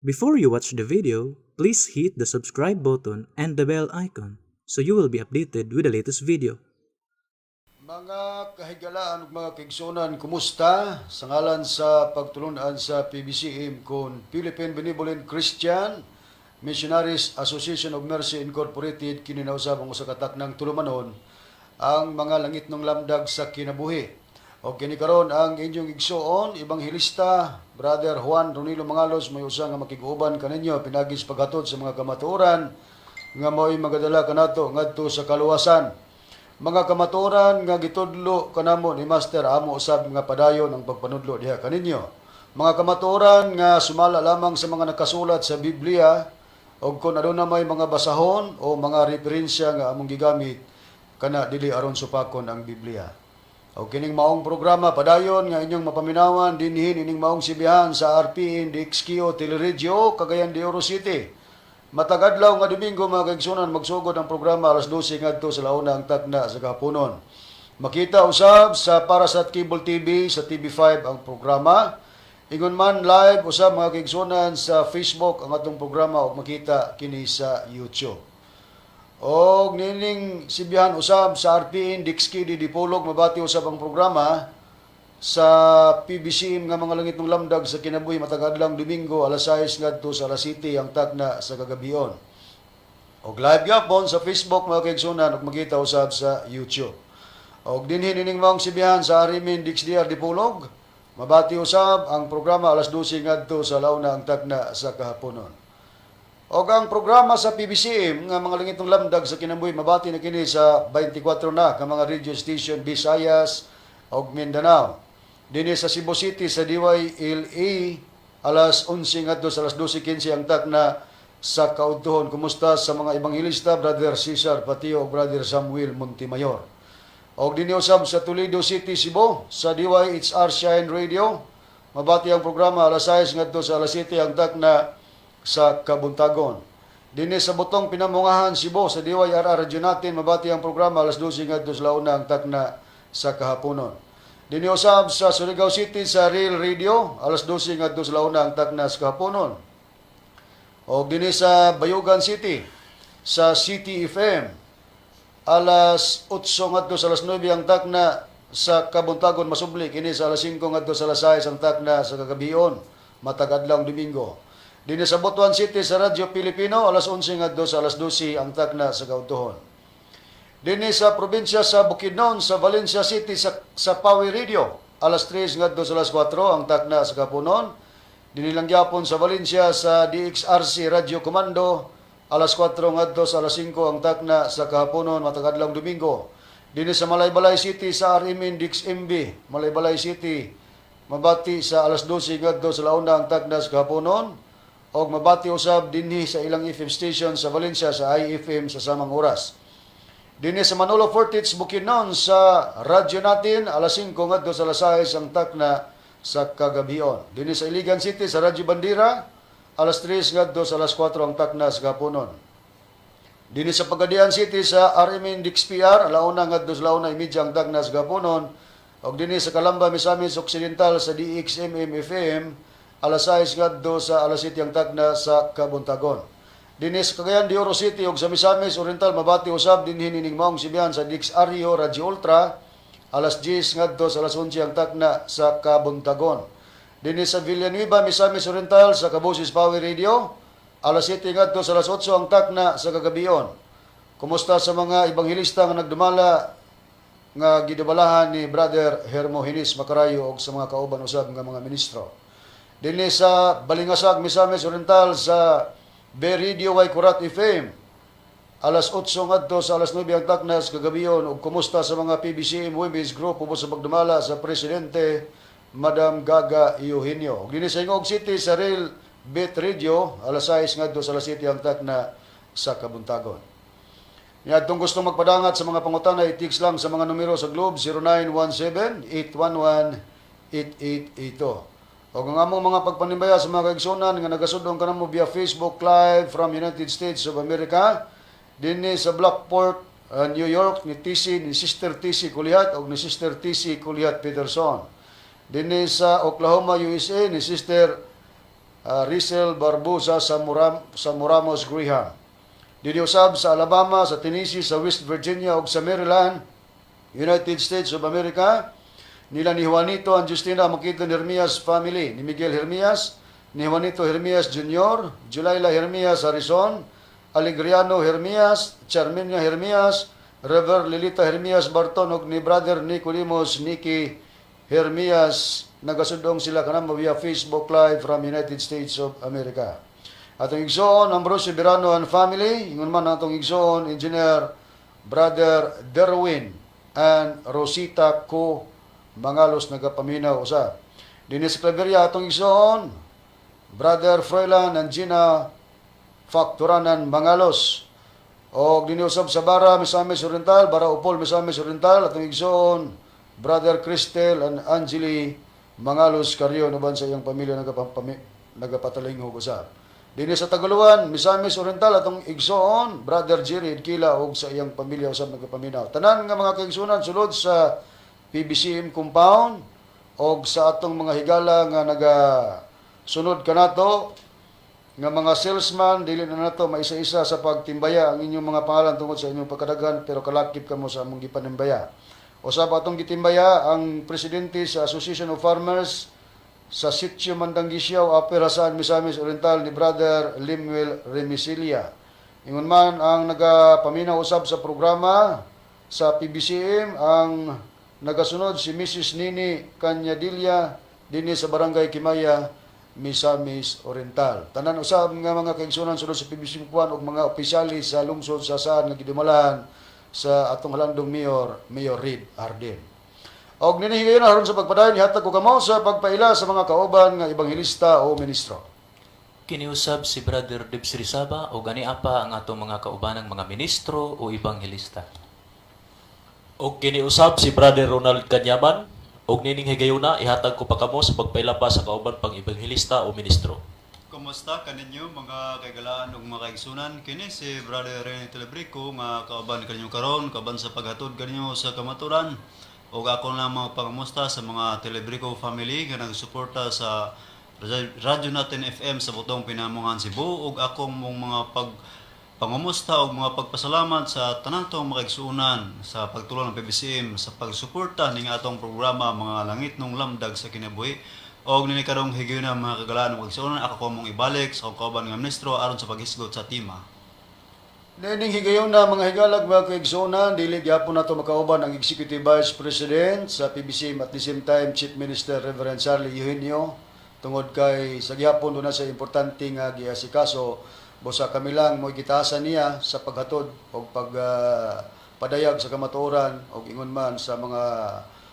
Before you watch the video, please hit the subscribe button and the bell icon so you will be updated with the latest video. Mga kahigalaan ug mga kaigsuonan, kumusta? Sa ngalan sa pagtulunan sa PBCM kon Philippine Benevolent Christian Missionaries Association of Mercy Incorporated, kini na usab ang usa ka taknang tulumanon ang mga langitnong lamdag sa kinabuhi. O kini karon ang inyong igsuon, Ebanghelista, Brother Juan Ronilo Mangalos, may usa nga makig-uban kaninyo pinagi sa paghatod sa mga kamatuoran nga mao'y magadala kanato ngadto sa kaluwasan. Mga kamatuoran nga gitudlo kanamo ni Master, amo usab nga padayon ang pagpanudlo diha kaninyo. Mga kamatuoran nga sumala lamang sa mga nakasulat sa Biblia, og kung aduna may mga basahon o mga referensya nga among gigamit kana, dili aron supakon ang Biblia. Og kining maong programa, padayon nga inyong mapaminawan dinhi ining maong sibihan sa RPN DXKO Teleradyo, Cagayan de Oro City. Matag adlaw nga Domingo, mga kaigsunan, magsugod ang programa alas 12 ngadto sa launa ang takna sa kahaponon. Makita usab sa Parasat Cable TV sa TV5 ang programa. Ingon man, live usab, mga kaigsunan, sa Facebook ang atong programa ug makita kini sa YouTube. Og nining sibihan usab sa RPN DXKD Dipolog, mabati usab ang programa sa PBCM nga mga langitnong lamdag sa kinabuhi matag adlaw Domingo, alas 6 ngadto sa alas 7 ang takna sa kagabion. Og live gyapon sa Facebook, mga kaigsunan, ug makita usab sa YouTube. Og dinhi nining maong sibihan sa RMN DXDR Dipolog, mabati usab ang programa alas 12 ngadto sa launa ang takna sa kahaponon. Og ang programa sa PBCM nga mga langitnong lamdag sa kinabuhi, mabati na kini sa 24 na ka mga radio station, Visayas ug Mindanao. Dinhi sa Cebu City sa DYLA, alas 11 ngadto sa alas 12:15 ang takna sa kaudtohon. Kumusta sa mga ebanghelista, Brother Cesar Patio ug Brother Samuel Montemayor. Og dinhi usab sa Toledo City, Cebu, sa DYHR Shine Radio, mabati ang programa alas 6 ngadto sa alas 7 ang takna sa Kabuntagon. Dinhi sa Botong Pinamungahan, Cebu, sa DYRR Radyo Natin, mabati ang programa alas 12 ngadto sa launa ang takna sa kahaponon. Dinhi usab sa Surigao City sa Real Radio, alas 12 ngadto sa launa ang takna sa kahaponon. Og dinhi sa Bayugan City sa City FM, alas 8 ngadto sa alas 9 ang takna sa Kabuntagon, masubli kini sa alas 5 ngadto sa alas 6 ang takna sa kagabion matag adlaw Domingo. Dinhi sa Butuan City sa Radyo Pilipino, alas 11 ngadto sa alas 12 ang takna sa kaudtohon. Dinhi sa probinsya sa Bukidnon, sa Valencia City, sa Pawi Radio, alas 3 ngadto sa alas 4 ang takna sa kapunon. Dinhi lang gyapon sa Valencia sa DXRC Radio Comando, alas 4 ngadto sa alas 5 ang takna sa kahaponon matag adlaw Domingo. Dinhi sa Malaybalay City sa RMN DXMB, Malaybalay City, mabati sa alas 12 ngadto sa launa ang takna sa kahaponon og mabati usab dinhi sa ilang FM station sa Valencia sa IFM sa samang oras. Dinhi sa Manolo Fortich, Bukidnon, sa radyo natin, alas 5 ngadto sa alas 6 ang takna sa kagabion. Dinhi sa Iligan City sa Radyo Bandera, alas 3 ngadto sa alas 4 ang takna sa kahaponon. Dinhi sa Pagadian City sa RMN DXPR, alauna ngadto sa 1:30 ang takna sa kahaponon. Og dinhi sa Calamba, Misamis Occidental sa DXMM FM, alas 6 ngadto sa alas 7 ang takna sa Kabuntagon. Dinhi sa Cagayan de Oro City ug sa Misamis Oriental, mabati usab dinhi nining maong sibihan sa DXRio Radio Ultra, alas 10 ngadto sa alas 11 ang takna sa Kabuntagon. Dinhi sa Villanueva, Misamis Oriental sa Kabusis Power Radio, alas 7 ngadto sa alas 8 ang takna sa kagabion. Kumusta sa mga ebanghelista nga nagdumala nga gidumalahan ni Brother Hermogenes Macarayo ug sa mga kauban usab nga mga ministro. Dinhi sa Balingasag, Misamis Oriental sa B Radio Y Kurat FM, alas 8 ngadto sa alas 9 ang takna sa kagabion, ug kumusta sa mga PBCM Women's Group ubos sa pagdumala sa presidente, Madam Gaga Eugenio. Ug dinhi sa Gingoog City sa Real Beat Radio, alas 6 ngadto sa alas 7 ang takna sa Kabuntagon. Niadtong gusto magpadangat sa mga pangutana, i-text lang sa mga numero sa Globe 0917-811-8882. O ang among mga pagpanimbaya sa mga kaigsunan nga nagasudong kanamo via Facebook Live from United States of America, dinhi sa Blackport, New York, ni TC, ni Sister TC Kulihat o ni Sister TC Kulihat Peterson. Dinhi sa Oklahoma, USA, ni Sister Rizel Barbosa sa Muramos Graham. Dinhi usab sa Alabama, sa Tennessee, sa West Virginia ug sa Maryland, United States of America, nila ni Juanito and Justina Makita Hermias family, ni Miguel Hermias, ni Juanito Hermias Jr., Julayla Hermias Harrison, Alegriano Hermias, Charminia Hermias, Rever Lilita Hermias Barton ug ni Brother Nicodemus Nicky Hermias. Nagasudong sila kanamo via Facebook Live from United States of America. Atong igsoon Ambrosio Birano and family, ingon man atong igsoon Engineer Brother Derwin and Rosita Co Mangalos nagapaminaw usa. Dinhi sa Claveria, atong igsoon Brother Froilan and Gina Facturanan Mangalos. Og dinhi usab sa Bara, Misamis Oriental, Bara Upol, Misamis Oriental, atong igsoon Brother Cristel and Angeli Mangalos Carrion uban sa iyang pamilya nagapatalinghog usab. Dinhi sa Taguluan, Misamis Oriental, atong igsoon Brother Jerry Kila ug sa iyang pamilya usab nagapaminaw. Tanan nga mga kaigsunan sulod sa PBCM compound og sa atong mga higala nga naga sunod kanato nga mga salesman, dili na nato maisa-isa sa pagtimbaya ang inyong mga pangalan tungod sa inyong pagkadaghan, pero kalakip kamo sa among gipanimbaya. Usab atong gitimbaya ang presidente sa Association of Farmers sa Sitio Mandanggisyaw, Upper Jasaan, Misamis Oriental, ni Brother Limuel Remisilia. Ingon man ang nagapaminaw usab sa programa sa PBCM, ang nagasunod si Mrs. Nini Canyadilla dinhi sa Barangay Kimaya, Misamis Oriental. Tanan usab nga mga kaigsunan sulod sa PBCM Kwan ug mga opisyalis sa lungsod sa Jasaan nga gidumalahan sa atong halandong mayor, Mayor Reed Arden. Og nini higayon, aron sa pagpadayon, ihatag ko kamo sa pagpaila sa mga kauban nga ebanghelista o ministro. Kiniusab si Brother Debs Rizaba o gani pa ang atong mga kaubanang mga ministro o ebanghelista. Og kiniusab si Brother Ronald Kanyaman og nining higayuna ihatag ko pa kamo sa pagpaila pa sa kauban pang ebanghelista o ministro. Kumusta kaninyo, mga kaigalaan ug mga kaigsunan? Kini si Brother Rene Telebrico nga kauban kaninyo karon, kauban sa paghatod kaninyo sa kamaturan. Ug ako lang mga pangamusta sa mga Telebrico family nga nagsuporta sa Radyo Natin FM sa Butong Pinamungan, Cebu, ug akong mong mga pangumusta ug mga pagpasalamat sa tanan tong mga kaigsuonan sa pagtulong ng PBCM sa pagsuporta ning atong programa Mga Langitnong Lamdag sa Kinabuhi. Og nini karong higayuna, mga kagalaan ug kaigsuonan, ako ko mong ibalik sa akong kauban nga ministro aron sa paghisgot sa tema. Nining higayon na, mga higalag, mga kaigsuonan, dili gyapon nato makauban ang Executive Vice President sa PBCM at the same time Chief Minister Reverend Charlie Eugenio tungod kay sa gihapon duna sa importante nga giasikaso. Busa kami lang mo gitaasan niya sa paghatod og pag padayag sa kamatuoran og ingon man sa mga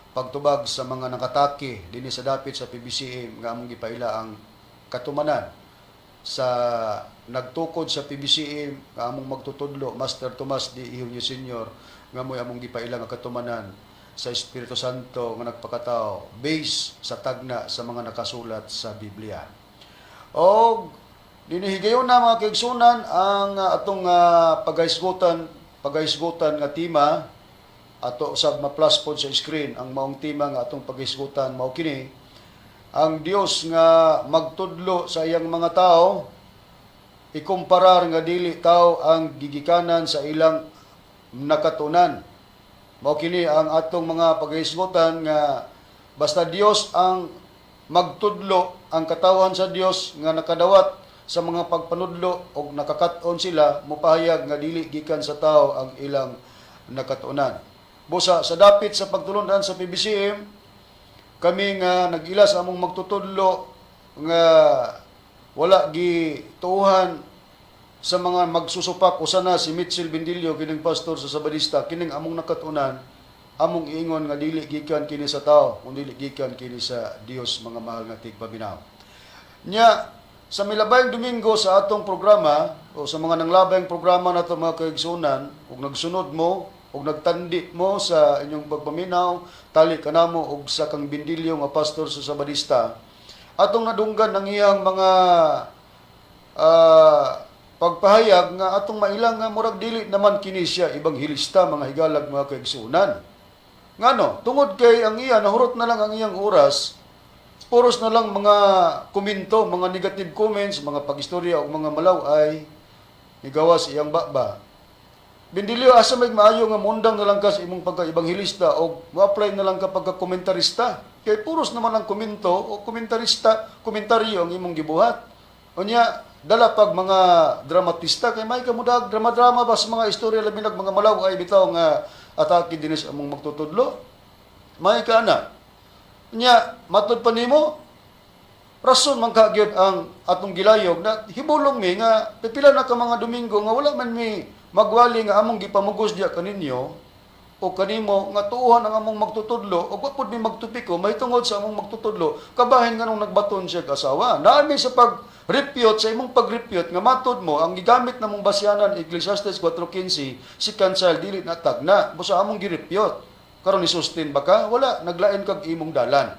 pagtubag sa mga nakatake dinhi sa dapit sa PBCM nga among gipaila ang katumanan sa nagtukod sa PBCM nga among magtutudlo, Master Tomas D. Eugenio Sr., nga mo'y among gipaila nga katumanan sa Espiritu Santo nga nagpakatao base sa tagna sa mga nakasulat sa Biblia. Og dinihigayon na, mga kaigsunan, ang atong paghahisgutan nga tema, ato sab ma-plus pod sa screen ang maong tema nga atong paghisgutan. Mao kini: ang Dios nga magtudlo sa iyang mga tao, ikumparar nga dili tao ang gigikanan sa ilang nakatunan. Mao kini ang atong mga paghisgutan nga basta Dios ang magtudlo, ang katawan sa Dios nga nakadawat sa mga pagpanudlo og nakakat-on sila, mopahayag nga dili gikan sa tao ang ilang nakatunan. Busa sa dapit sa pagtulunan sa PBCM, kami nga nag-ila sa among magtutudlo nga wala gi tuuhan sa mga magsusupak, usa na si Mitchell Bendillo, kining pastor sa Sabadista, kining among nakatunan, among iingon nga dili gikan kini sa tao kun dili gikan kini sa Dios, mga mahal nga tigpaminaw. Nya sa milabayng Domingo sa atong programa o sa mga nanglabayng programa nato, mga kaigsunan, ug nagsunod mo ug nagtandi mo sa inyong pagpaminaw tali kanamo og sa kang Bendillo nga pastor sa Sabadista, atong nadunggan ang iyang mga pagpahayag nga atong mailang nga murag dili naman kini siya ebanghelista, mga higalag, mga kaigsunan. Ngano? Tungod kay ang iya nahurot na lang ang iyang oras. Puros na lang mga komento, mga negative comments, mga pagistorya o mga malaw-ay nigawas iyang baba. Bindilyo, asa may maayo nga mundang na lang ka sa imong pagka-ebanghelista o mo-apply na lang ka pagka-komentarista. Kay puros naman ang komento o komentarista, komentaryo ang imong gibuhat. Unya, dala pag mga dramatista kay may kamudag drama-drama ba sa mga istorya, labi nag mga malaw-ay bitaw nga atake dinis among magtutudlo. May ka ana. Unya, matud pa nimo, rason man ka gyud ang atong gilayog na hibulong mi nga pipila na ka mga Domingo nga wala man mi magwali nga among gipamugos diya kaninyo o kanimo nga tuohan ang among magtutudlo o wa pud mi magtupiko mahitungod sa among magtutudlo, kabahin nga nung nagbaton siya og asawa. Naa mi sa pag-refute sa imong pag-refute nga matud mo ang gigamit namong basyanan, Ecclesiastes 4:15, si cancel, dili na tagna busa among gi-refute. Karon ni sustain ba ka? Wala, naglain kag imong dalan.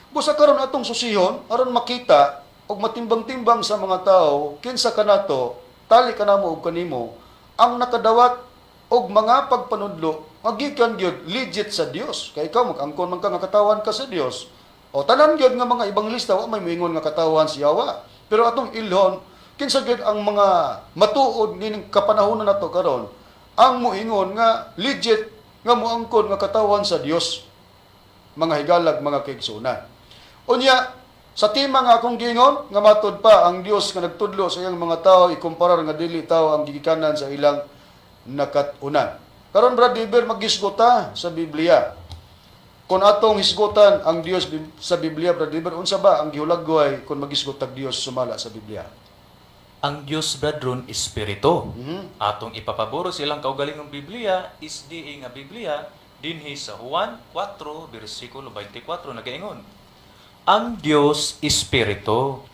Busa karon atong susihon aron makita og matimbang-timbang sa mga tao kinsa kanato, tali kanamo og kanimo ang nakadawat og mga pagpanudlo nga gikan gyud legit sa Dios, kay ikaw mag-angkon man ka nga katawan ka sa Dios. O tanan gyud nga mga ebanghelista wa may moingon nga katawan si Yawa, pero atong ilhon kinsa gyud ang mga matuod nining kapanahonan nato karon ang moingon nga legit nga moangkon nga katawan sa Dios, mga higalag, mga kaigsunan. Unya, sa tema nga akong giingon, nga matod pa ang Dios nga nagtudlo sa iyang mga tao, ikumparar nga dili tao ang gigikanan sa ilang nakat-unan. Karon, Brad Iber, maghisgota sa Biblia. Kung atong hisgutan ang Dios sa Biblia, Brad Iber, unsa ba ang gihulagway kung maghisgot ang Dios sumala sa Biblia? Ang Dios, brethren, espiritu. Atong ipapaboro sa ilang kaugalingong Biblia is di nga Biblia dinhi sa Juan 4 bersikulo 24 nagaingon: "Ang Dios espiritu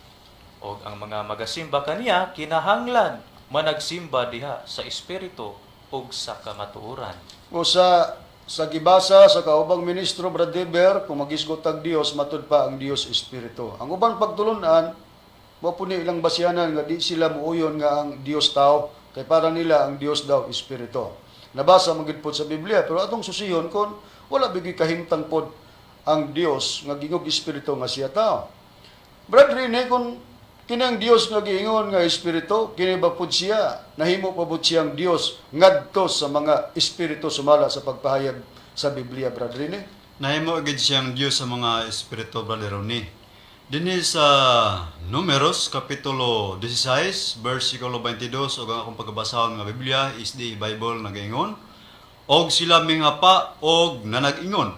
og ang mga magasimba kaniya kinahanglan managsimba diha sa espiritu ug sa kamatuoran." O sa gibasa sa kaubang ministro, Brad Deber, kung magisgot ang Dios, matud pa ang Dios espiritu. Ang ubang pagtulunan, wa po ni ilang basyanan nga di sila muuyon nga ang Dios tao, kay para nila ang Dios daw espiritu. Nabasa man gid pod sa Biblia, pero atong susiyon kon wala bigi kahimtang pod ang Dios nga gingog espiritu nga siya tao. Brad Rene, kung kinang Dios nga giingon nga espiritu, kini ba pud siya nahimo pa pud siyang Dios ngadto sa mga espiritu sumala sa pagpahayag sa Biblia, Brad Rene? Nahimo gid siyang Dios sa mga espiritu, Brother Ronnie. Dinhi sa Numeros kapitulo 16 versikulo 22, ug ang akong pagkabasahon nga Biblia is the Bible, nagaingon: "Og sila mingapa og nanag-ingon,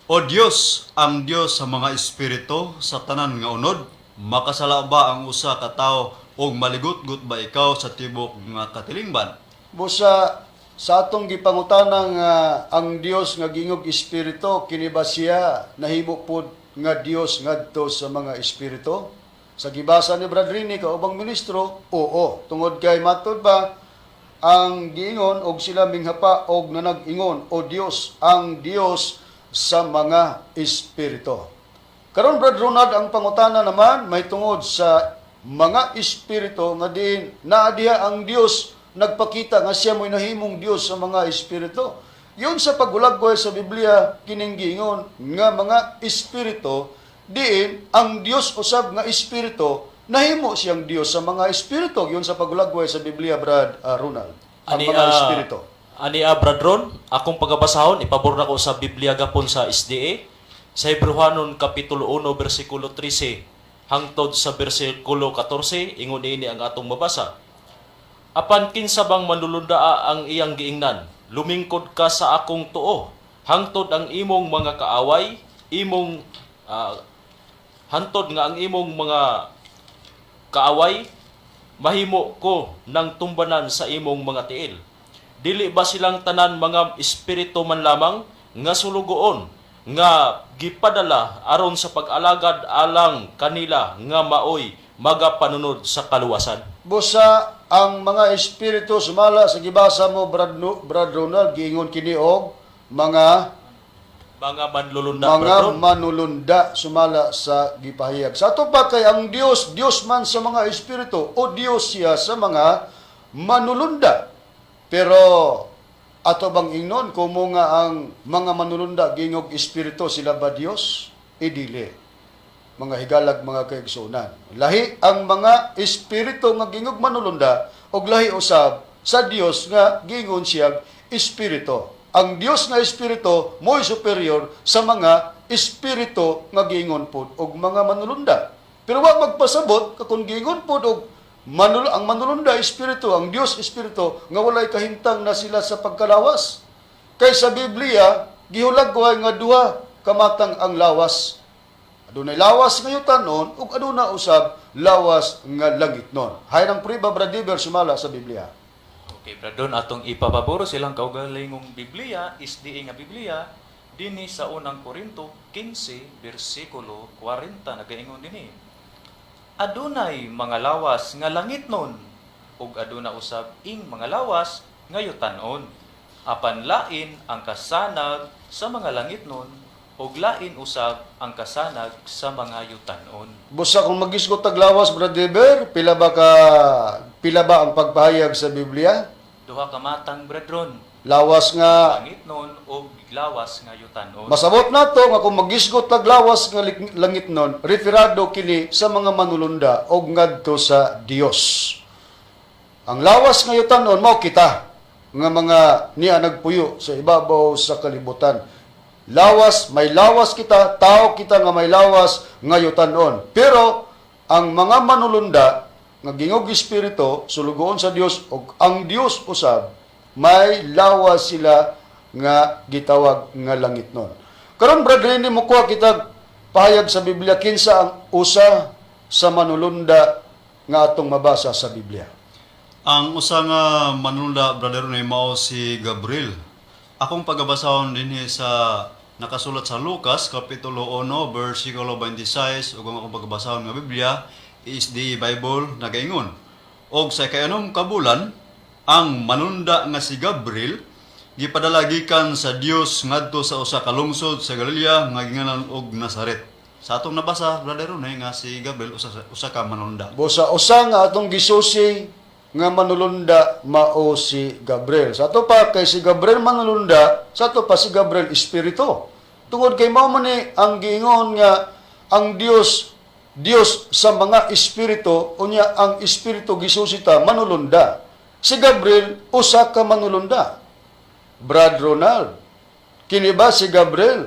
O Dios, ang Dios sa mga espiritu sa tanan nga unod, makasala ba ang usa ka tawo og maligutgot ba ikaw sa tibok nga katilingban?" Busa sa atong gipangutana nga ang Dios nga gingog espiritu, kini ba siya nahimo pod nga Dios ngadto sa mga espiritu? Sa gibasa ni Brad Rini kaubang ministro, oo, tungod kay matud ba ang giingon, "Og sila minghapa og nanag-ingon, O Dios, ang Dios sa mga espiritu." Karon, Brad Ronald, ang pangutana naman may tungod sa mga espiritu nga diin naa diha ang Dios nagpakita nga siya mo'y nahimong Dios sa mga espiritu. Yun sa paghulagway sa Biblia, kining giingon nga mga espiritu, diin ang Dios usab nga espiritu nahimo siyang Dios sa mga espiritu. Yun sa paghulagway sa Biblia, Brad Ronald. Ang Ani, mga espiritu. Ani, Brad Ron, akong pagabasahon ipabor nako sa Biblia gapon sa SDA sa Hebreohanon kapitulo 1 bersikulo 13 hangtod sa bersikulo 14, ingon ini ang atong mabasa. "Apan kinsa bang manlulundaa ang iyang giingnan, 'Lumingkod ka sa akong tuo hangtod ang imong mga kaaway imong hantod nga ang imong mga kaaway mahimo ko ng tumbanan sa imong mga tiil'? Dili ba silang tanan mga espiritu man lamang nga sulugoon nga gipadala aron sa pag-alagad alang kanila nga maoy magapanunod sa kaluwasan?" Busa ang mga espiritu sumala sa gibasa mo, Brad, no, Brad Ronald, giingon kini og mga Mga manlulunda, mga Brad Ron. Manulunda sumala sa gipahayag. Sa ato pa kay ang Dios, Dios man sa mga espiritu o Dios siya sa mga manulunda. Pero ato bang ingnon kumo nga ang mga manulunda gingog espiritu, sila ba Dios? Idili. mga higalag, mga kaigsuonan. Lahi ang mga espiritu nga gingog manulunda og lahi usab sa Dios nga giingon siyang espiritu. Ang Dios nga espiritu mo'y superior sa mga espiritu nga giingon pod og mga manulunda. Pero wa magpasabot ka kung giingon pod og ang manulunda espiritu, ang Dios espiritu, nga walay kahimtang na sila sa pagkalawas. Kay sa Biblia, gihulagway nga duha kamatang ang lawas. Adunay lawas nga yutanon ug aduna usab lawas nga langitnon. Hay nang priba, Bradiver, sumala sa Biblia. Okay, bradon, atong ipapaboro silang kaugalingong Biblia, SDA nga Biblia, dinhi sa Unang Korinto 15 bersikulo 40 nagaingon dinhi. Adunay mga lawas nga langitnon ug aduna usab ing mga lawas nga yutanon. Apan lain ang kasanag sa mga langitnon ug lain usab ang kasanag sa mga yutanon. Busa kung magisgot tag lawas, Bradiver, pila ba ang pagpahayag sa Biblia? Duha ka matang, brethren, Lawas nga langitnon ug lawas nga yutanon. Masabot nato nga kung magisgot tag lawas nga langitnon, referado kini sa mga manulunda og ngadto sa Dios. Ang lawas nga yutanon mao kita nga mga niya nagpuyo sa ibabaw sa kalibutan. Lawas, may lawas kita, tao kita nga may lawas nga yutanon. Pero ang mga manulunda nga gingog espiritu sulugoon sa Dios og ang Dios usab may lawas sila nga gitawag nga langitnon. Karon, Brad Rene, mo kuha kita pahayag sa Biblia kinsa ang usa sa manulunda nga atong mabasa sa Biblia. Ang usa nga manulunda, Brother Rene, mao si Gabriel. Akong pagabasahon dinhi sa nakasulat sa Lucas kapitulo 1 bersikulo 26 ug ang akong pagabasahon nga Biblia is the Bible nagaingon. Og sa ikaanom ka bulan ang manunda nga si Gabriel gipadala gikan sa Dios ngadto sa usa ka lungsod sa Galilea nga gingalan og Nazaret. Sa atong nabasa, Brother Rene, nga si Gabriel usa ka manunda. Busa usa nga atong gisusi nga manulunda mao si Gabriel. Sa ato pa kay si Gabriel manulunda, sa ato pa si Gabriel espiritu. Tungod kay mao man ni ang giingon nga ang Dios Dios sa mga espiritu, unya ang espiritu gisusi ta manulunda. Si Gabriel usa ka manulunda. Brad Ronald, kini ba si Gabriel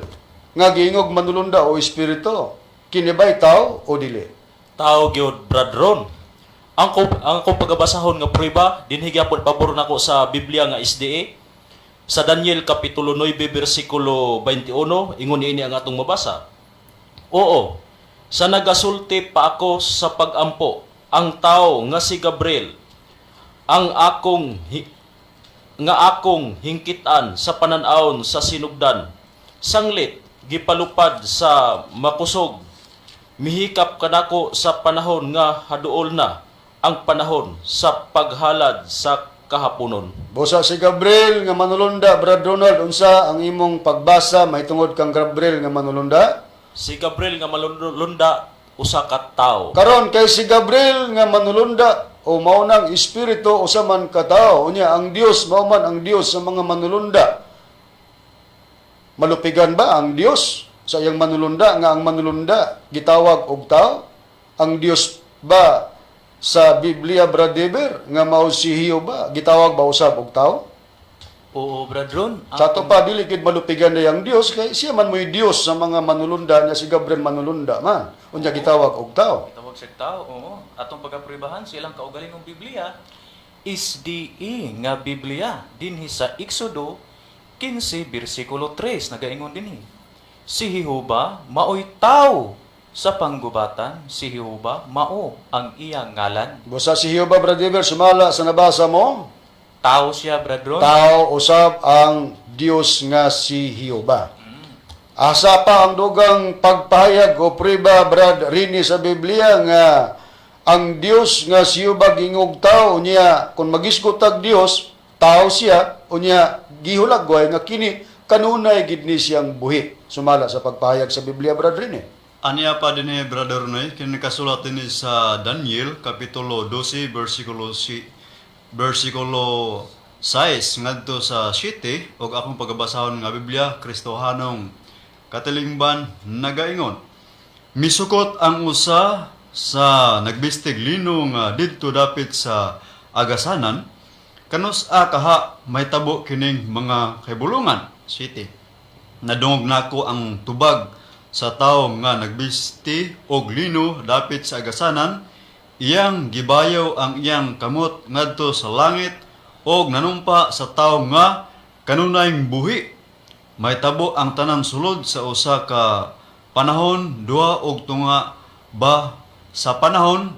nga giingog manulunda o espiritu? Kini ba'y tao o dili? Tao gyud, Brad Ron. Ang akong pagabasahon nga prueba dinhi gyapon pabor nako sa Biblia nga SDA sa Daniel kapitulo 9 bersikulo 21, ingon niini ang atong mabasa. Oo, sa nagasulti pa ako sa pagampo, ang tao nga si Gabriel, ang akong nga akong hingkitan sa panan-awon sa sinugdan. Sanglit gipalupad sa makusog. Mihikap kanako sa panahon nga haduol na ang panahon sa paghalad sa kahaponon. Busa si Gabriel nga manulunda, Brad Ronald, unsa ang imong pagbasa mahitungod kang Gabriel nga manulunda? Si Gabriel nga manulunda usa ka tawo. Karon kay si Gabriel nga manulunda o mao nang espiritu usa man ka tawo, unya ang Dios mao man ang Dios sa mga manulunda. Malupigan ba ang Dios sa iyang manulunda nga ang manulunda gitawag og tao? Ang Dios ba sa Biblia, Brad Deber, nga mao si Jehova gitawag ba usab og tao? Oo, Brad Ron. Sa ato pa, dili gid malupigan na ang Dios kay siya man mo'y Dios sa mga manulunda niya, si Gabriel manulunda man. Unya gitawag og tao. Gitawag siya tao, oo. Atong pagapribahan silang kaugalingong Biblia is di nga Biblia dinhi sa Exodo 15 bersikulo 3 nagaingon dinhi. Si Jehova maoy tao sa panggubatan, si Jehova mao ang iyang ngalan. Busa si Jehova, Brother, sumala sa nabasa mo, Tao siya, Brad Ron. tao usab ang Dios nga si Jehova. Asa pa ang dugang pagpahayag o priba, Brad Rini, sa Biblia nga ang Dios nga si Jehova gingog tao? Unya kung magisgot tag Dios tao siya, unya gihulagway nga kini kanunay gid ni siyang buhi sumala sa pagpahayag sa Biblia, Brad Rini. Aniya pa dinhi, Brother Noy, kini kasulat dinhi sa Daniel kapitulo 12 bersikulo 6 ngadto sa 7 ug akong pagabasahon nga Biblia Kristohanong Katilingban nagaingon. Misukot ang usa sa nagbistig lino nga didto dapit sa agasanan, kanus-a kaha mahitabo kining mga kahibulongan? 7. Nadungog nako ang tubag sa tawo nga nagbisti og lino dapit sa agasanan, iyang gibayaw ang iyang kamot ngadto sa langit og nanumpa sa tawo nga kanunayng buhi. Mahitabo ang tanan sulod sa usa ka panahon, duha og tunga ba sa panahon.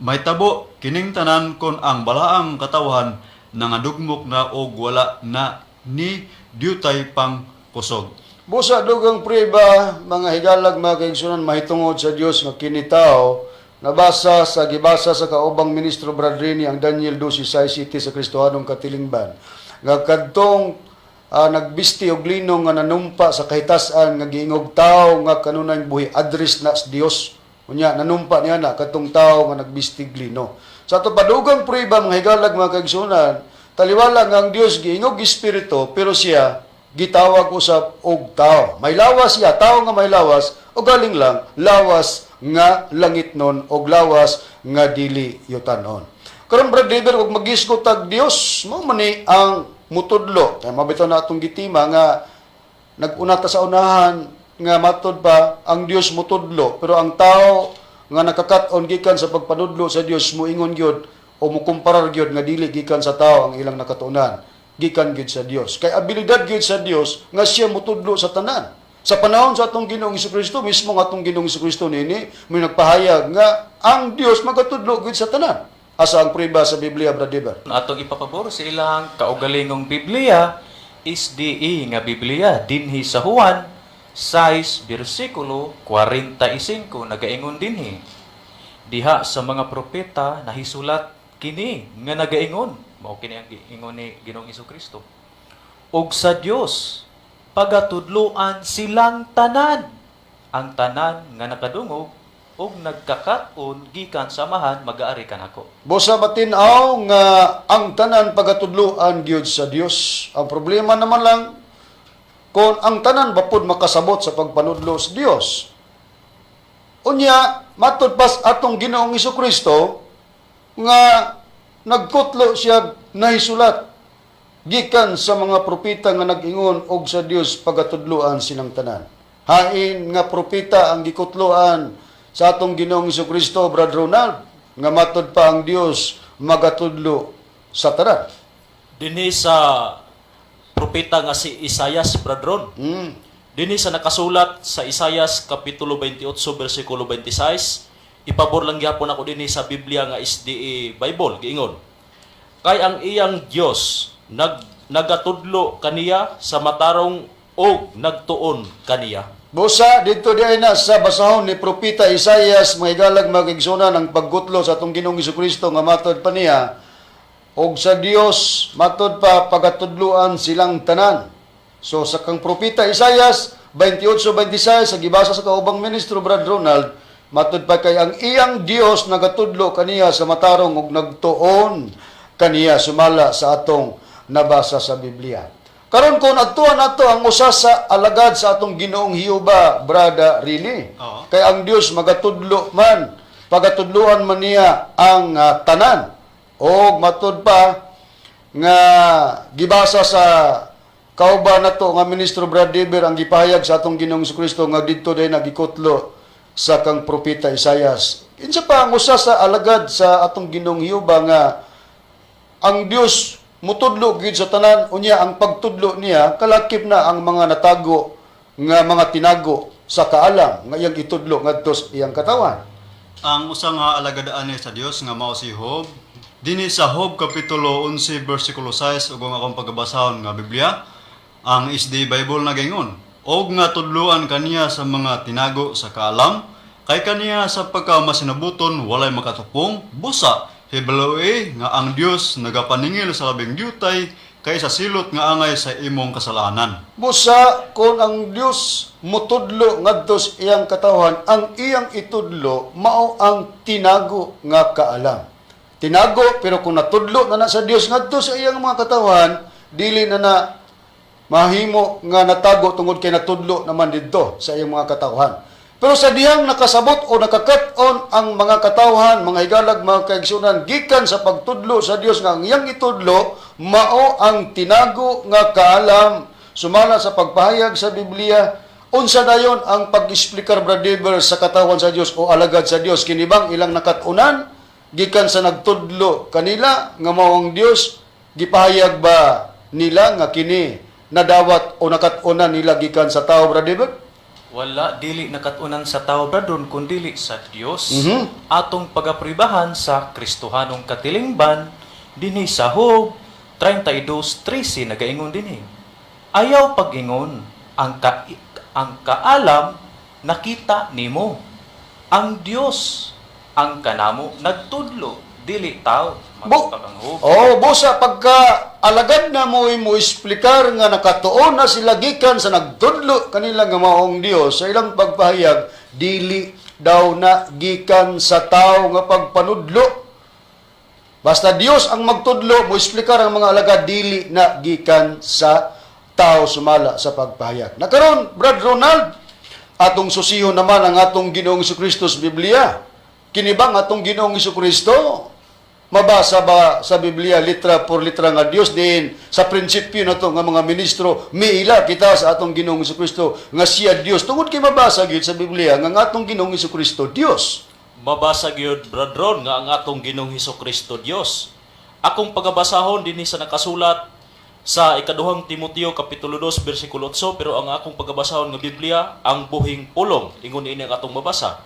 Mahitabo kining tanan kon ang balaang katawhan nangadugmok na og wala na ni diutay pang kusog. Busa dugang priba, mga higalag, mga kaigsunan, mahitungod sa Dios nga kini tao nabasa sa gibasa sa kaubang ministro Bradrini ang Daniel 12:6 City sa Kristohanong katilingban nga kadtong nagbisti og lino nga nanumpa sa kahitasan nga giingog tao nga kanunay buhi, address na sa Dios. Unya nanumpa niya na kadtong tao nga nagbistig lino. Sa ato padugang prueba, mga higalag, mga kaigsunan, taliwala nga ang Dios giingog espiritu, pero siya gitawag usab og tao. May lawas siya, tao nga may lawas, o galing lang, lawas nga langitnon og lawas nga dili yutanon. Karon, Brad River, ug magisgo tag Dios, mao man ni ang mutudlo. Kaya mabitaw na atong gitima nga naguna ta sa unahan nga matod pa ang Dios mutudlo, pero ang tao nga nakakat-on gikan sa pagpanudlo sa Dios muingon gyud o mukumparar gyud nga dili gikan sa tao ang ilang nakatunan, gikan gyud sa Dios, kay abilidad gyud sa Dios nga siya mutudlo sa tanan. Sa panahon sa atong Ginoong Kristo mismo, nga atong Ginoong Kristo nini may nagpahayag nga ang Dios magatudlo gyud sa tanan. Asa ang prueba sa Biblia, Brother Dever? Atong ipapabor sa ilang kaugalingong Biblia SDE nga Biblia dinhi sa Juan 6 bersikulo 45, nagaingon dinhi, "Diha sa mga propeta nahisulat kini nga nagaingon," mao kini ang giingon ni Ginoong Kristo, "og sa Dios pagatudloan silang tanan." Ang tanan nga nakadungog og nagkakat-on gikan sa Amahan magaari kanako. Busa matin-aw nga ang tanan pagatudloan gyud sa Dios. Ang problema naman lang kung ang tanan ba pud makasabot sa pagpanudlo sa Dios. Unya, matud pas atong Ginoong Kristo nga nagkutlo siya, nahisulat gikan sa mga propeta nga nag-ingon og sa Dios pagatudloan silang tanan. Hain nga propeta ang gikutloan sa atong Ginoong Kristo, Brad Ronald, nga matud pa ang Dios magatudlo sa tanan? Dinhi sa propeta nga si Isayas, Bradron. Dinhi sa nakasulat sa Isayas kapitulo 28 bersikulo 26, ipabor lang gyapon ako dinhi sa Biblia nga SDA Bible, giingon: "Kay ang iyang Dios nagatudlo kaniya sa matarong og nagtuon kaniya." Busa, dito di ay na sa basahon ni Propeta Isayas, mga higalag, mga kaigsunan, ang pagkutlo sa atong Ginoong Kristo nga matod pa niya, og sa Dios matod pa pagatudloan silang tanan. So sa kang Propeta Isayas 28:26 sa gibasa sa kaubang ministro Brad Ronald, matod pa kay ang iyang Dios nagatudlo kaniya sa matarong ug nagtuon kaniya, sumala sa atong nabasa sa Biblia. Karon, kung adtuan nato ang usa sa alagad sa atong Ginoong Hiuba, Brada Rini. Oo. Kay ang Dios magatudlo man, pagatudloan man niya ang tanan. Og matud pa nga gibasa sa kauban nato nga ministro Brad Dever ang gipahayag sa atong Ginoong Kristo nga didto day nagikutlo sa kang propeta Isayas. Kinsa pa ang usa sa alagad sa atong Ginoong Hiuba nga ang Dios mutudlo gyud sa tanan, unya ang pagtudlo niya kalakip na ang mga natago nga mga tinago sa kaalam nga iyang itudlo ngadto sa iyang katawan? Ang usa nga alagad ani sa Dios nga mao si Job. Dinhi sa Job kapitulo 11 bersikulo 6 ug ang akong pagabasahon nga Biblia, ang SDA Bible, nagaingon: "Og nga tudloan kaniya sa mga tinago sa kaalam, kay kaniya sa pagkamasinabuton walay makatupong. Busa hibaloe nga ang Dios nagapaningil sa labing diutay kaysa silot nga angay sa imong kasalanan." Busa kung ang Dios mutudlo ngadto sa iyang katawhan, ang iyang itudlo mao ang tinago nga kaalam. Tinago, pero kung natudlo na na sa Dios ngadto sa iyang mga katawhan, dili na na mahimo nga natago tungod kay natudlo naman didto sa iyang mga katawhan. Pero sa dihang nakasabot o nakakat-on ang mga katawhan, mga higalag, mga kaigsunan, gikan sa pagtudlo sa Dios nga ang iyang itudlo, mao ang tinago nga kaalam, sumala sa pagpahayag sa Biblia. Unsa dayon ang pag-explicar, Brother, sa katawan sa Dios o alagad sa Dios? Kini bang ilang nakat-unan gikan sa nagtudlo kanila nga mao ang Dios? Gipahayag ba nila nga kini nadawat o nakat-unan nila gikan sa tao, Brother? Wala, dili nakatunan sa tao, brethren, kundili sa Dios. Atong pagapribahan sa Kristohanong katilingban dinhi sa Job 32:13, nagaingon dinhi. Ayaw pag-ingon ang kaalam nakita nimo. Ang Dios ang kanamo nagtudlo, dili tao. Matutag ang Job. Oh, busa pagka alagad na mo mo explicar nga nakatuon na sila gikan sa nagtudlo kanila nga maong Dios sa ilang pagpahayag, dili daw na gikan sa tao nga pagpanudlo. Basta Dios ang magtudlo, mo explicar ang mga alagad, dili na gikan sa tao sumala sa pagpahayag. Nakaron, Brad Ronald, atong susihon naman ang atong Ginoong Kristo sa Biblia. Kini ba ang atong Ginoong Kristo? Mabasa ba sa Biblia litra por litra nga Dios din sa prinsipyo na to nga mga ministro miila kita sa atong Ginoong Kristo nga siya Dios, tungod kay mabasa gyud sa Biblia nga ang atong Ginoong Kristo Dios? Mabasa gyud, Brad Ron, nga ang atong Ginoong Hesus Kristo Dios. Akong pagabasahon dinhi sa nakasulat sa ikaduhang Timoteo kapitulo 2 bersikulo 8, pero ang akong pagabasahon nga Biblia ang Buhing Pulong. Ingon ini ang atong mabasa.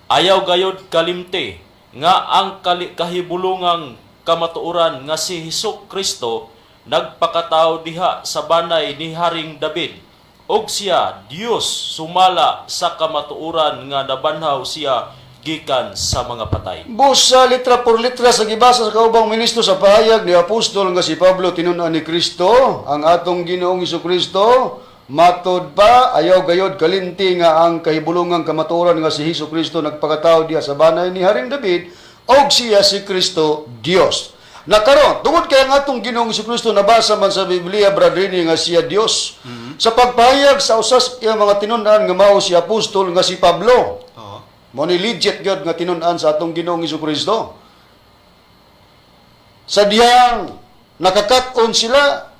Ayaw gayod kalimti nga ang kahibulungang kamatuoran nga si Hesus Kristo nagpakatao diha sa banay ni Haring David og siya Dios sumala sa kamatuoran nga nabanhaw siya gikan sa mga patay. Busa litra por litra sa gibasa sa kaubang ministro sa pahayag ni apostol nga si Pablo, tinun-an ni Kristo ang atong Ginoong Kristo. Matod pa, ayaw gayod kalimti nga ang kahibulungang kamatuoran nga si Hesus Kristo nagpakatao diha sa banay ni Haring David og siya si Kristo Dios. Nakaron, tungod kay ang atong Ginoong Kristo nabasa man sa Biblia, Brad Rini, nga siya Dios. Sa pagpahayag sa usas iyang mga tinun-an nga mao si apostol nga si Pablo. Mo ni legit gyud nga tinun-an sa atong Ginoong Kristo. Sa dihang nakakat-on sila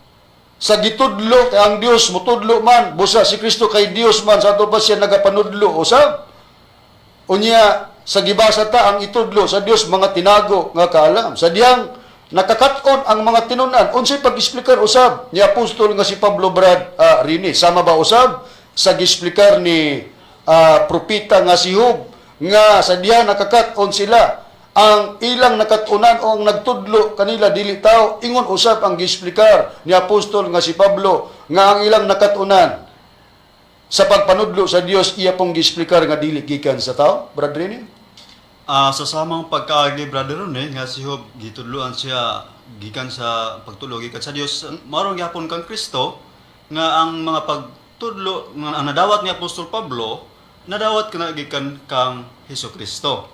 sa gitudlo kay ang Dios mutudlo man, busa si Kristo kay Dios man, sa ato pa siya nagapanudlo usab. Unya sa gibasa ta ang itudlo sa Dios mga tinago nga kaalam. Sa dihang nakakat-on ang mga tinun-an, unsay pag-explicar usab ni apostol nga si Pablo, Brad Rini? Sama ba usab sa gisplicar ni propeta nga si Job nga sa diha nakakat-on sila, ang ilang nakat-unan o ang nagtudlo kanila dili tao? Ingon usab ang gisplicar ni apostol nga si Pablo nga ang ilang nakat-unan sa pagpanudlo sa Dios, iya pong gisplicar nga dili gikan sa tao, Brad Rini? Sa samang pagkaagi, Brother Rene, nga si Job gitudloan siya gikan sa pagtulo gikan sa Dios. Maron gyapon kang Kristo nga ang mga pagtudlo nga ang nadawat ni Apostol Pablo nadawat kana gikan kang Hesus Kristo.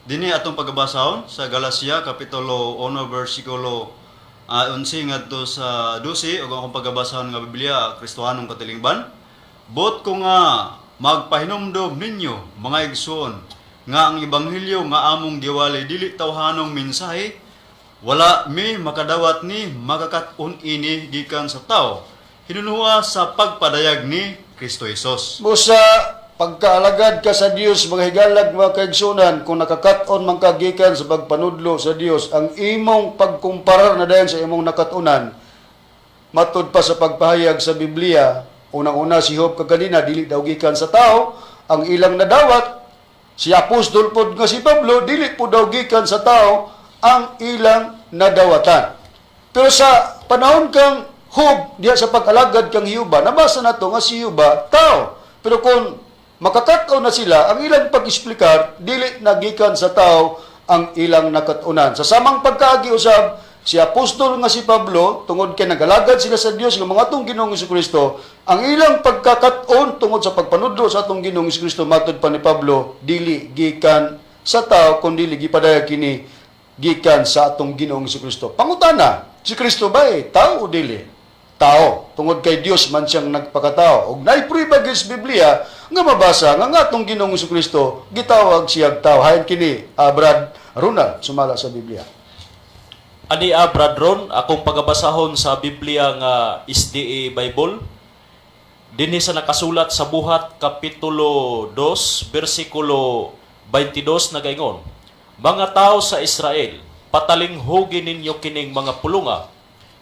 Dinhi atong pagabasahon sa Galacia kapitulo 1 bersikulo 11 ngadto sa 12 ug ang akong pagabasahon nga Biblia Kristohanong Katilingban. Buot ko nga magpahinumdom ninyo, mga igsoon, nga ang ebanghelyo nga among giwali dili tawhanong mensahe. Wala mi makadawat ni makakat-on ini gikan sa tao, hinunuha sa pagpadayag ni Kristo Hesus. Busa pagkaalagad ka sa Dios, mga higalag, mga kaigsunan, kung nakakat-on man ka gikan sa pagpanudlo sa Dios, ang imong pagkumparar na dayon sa imong nakat-unan, matud pa sa pagpahayag sa Biblia, unang-una si Job kaganina dili daw gikan sa tao ang ilang nadawat. Si apostol pod nga si Pablo, dili po daw gikan sa tao ang ilang nadawatan. Pero sa panahon kang Job, diya sa pag-alagad kang Hiuba, nabasa na to nga si Hiuba, tao. Pero kung makakat-on na sila, ang ilang pag-explicar, dili nagikan sa tao ang ilang nakat-unan. Sa samang pagkaagi usab, si apostol nga si Pablo, tungod kay nagalagad sila sa Dios nga mga atong Ginoong Kristo, ang ilang pagkakat-on tungod sa pagpanudlo sa atong Ginoong Kristo, matod pa ni Pablo, dili gikan sa tao, kundi gipadayag kini gikan sa atong Ginoong Kristo. Pangutana, si Kristo ba eh, tao o dili? Tao, tungod kay Dios man siyang nagpakatao. Og naay prueba gyud sa Biblia nga mabasa nga atong Ginoong Kristo gitawag siyag tao? Hain kini, Brad Ronald, sumala sa Biblia. Ani a Brad Ron, akong pagabasahon sa Biblia nga SDA Bible. Dinhi sa nakasulat sa Buhat kapitulo 2 bersikulo 22 nagaingon: "Mga tao sa Israel, patalinghugi ninyo kining mga pulunga.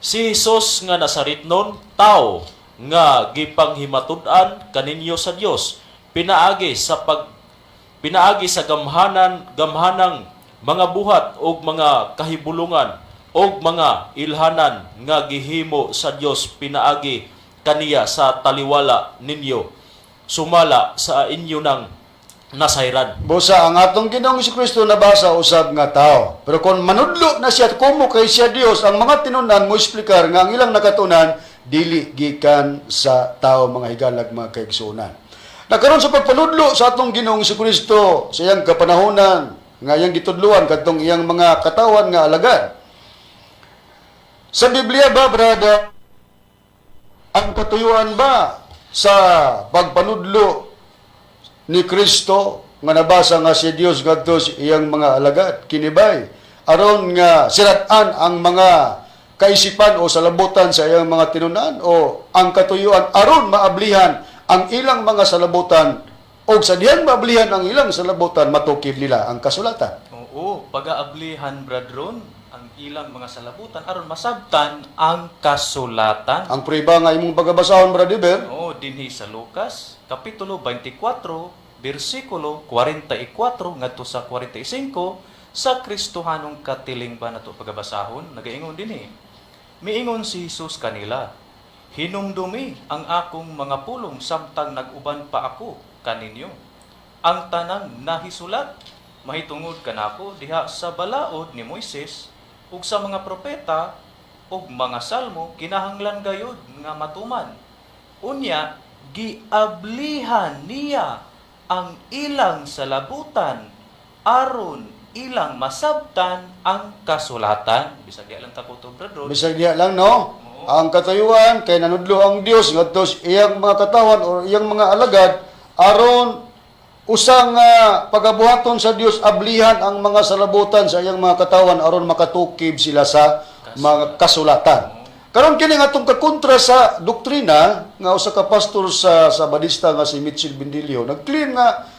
Si Jesus nga Nazaretnon, tao nga gipanghimatud-an kaninyo sa Dios pinaagi sa gamhanang mga buhat og mga kahibulungan og mga ilhanan nga gihimo sa Dios pinaagi kaniya sa taliwala ninyo, sumala sa inyo nang nasayran." Busa ang atong Ginoong Kristo nabasa usab nga tao. Pero kung manudlo na siya kumo kay siya Dios, ang mga tinunan mo explicar nga ang ilang nakatunan dili gikan sa tao, mga higalag, mga kaigsuonan. Nakaron sa pagpanudlo sa atong Ginoong Kristo sa iyang kapanahonan nga iyang gitudluan kadtong iyang mga katawan nga alagad. Sa Biblia ba, brother, ang katuyuan ba sa pagpanudlo ni Kristo nga nabasa nga si Dios ngadto sa iyang mga alagad kinibay aron nga sirat-an ang mga kaisipan o salabutan sa iyang mga tinunan, o ang katuyuan aron maablihan ang ilang mga salabutan, o sa diyang maablihan ang ilang salabutan, matukib nila ang kasulatan? Oo, pag-aablihan, Brad Ron, ang ilang mga salabutan aron masabtan ang kasulatan. Ang prueba nga imong pagabasahon, Brother Iber? Oo, dinhi sa Lucas kapitulo 24 bersikulo 44 ngadto sa 45 sa Kristohanong katiling ba nato pagabasahon, nagaingon dinhi. Miingon si Jesus kanila, "Hinumdumi ang akong mga pulong samtang nag-uban pa ako kaninyo. Ang tanang nahisulat mahitungod kanako diha sa balaod ni Moises ug sa mga propeta ug mga salmo kinahanglan gayud nga matuman." Unya giablihan niya ang ilang salabutan aron ilang masabtan ang kasulatan. Bisag di lang ta ko to, Brad Rod. Bisag diha lang, no? Ang katuyuan kay nanudlo ang Dios ngadto sa iyang mga katawan o iyang mga alagad aron usang pagabuhaton sa Dios, ablihan ang mga salabutan sa iyang mga katawan aron makatukib sila sa mga kasulatan. Karon kini nga atong kakontra sa doktrina nga usa ka pastor sa Sabadista nga si Mitchell Bendilio nag-claim nga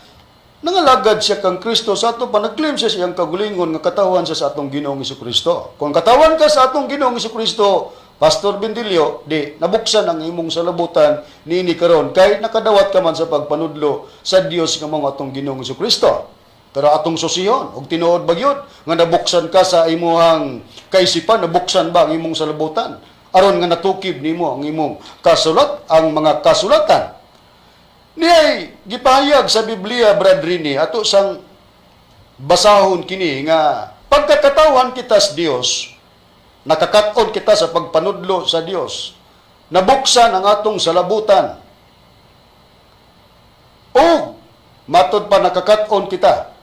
nangalagad siya kang Kristo, sa ato pa nag-claim siya sa iyang kagulingon nga katawan siya sa atong Ginoong Kristo. Kung katawan ka sa atong Ginoong Kristo, Pastor Bendilio, di nabuksan ang imong salabutan niini karon kay nakadawat ka man sa pagpanudlo sa Dios nga mao atong Ginoong Kristo. Pero atong susihon og tinuod ba gyud nga nabuksan ka sa imuhang kaisipan, nabuksan ba ang imong salabutan aron nga natukib nimo ang imong kasulat ang mga kasulatan? Niyay gipahayag sa Biblia, Brad Rini, ato sang basahon kini nga pagkakatawan kita sa Dios, nakakat-on kita sa pagpanudlo sa Dios, nabuksan ang atong salabutan, o matod pa nakakat-on kita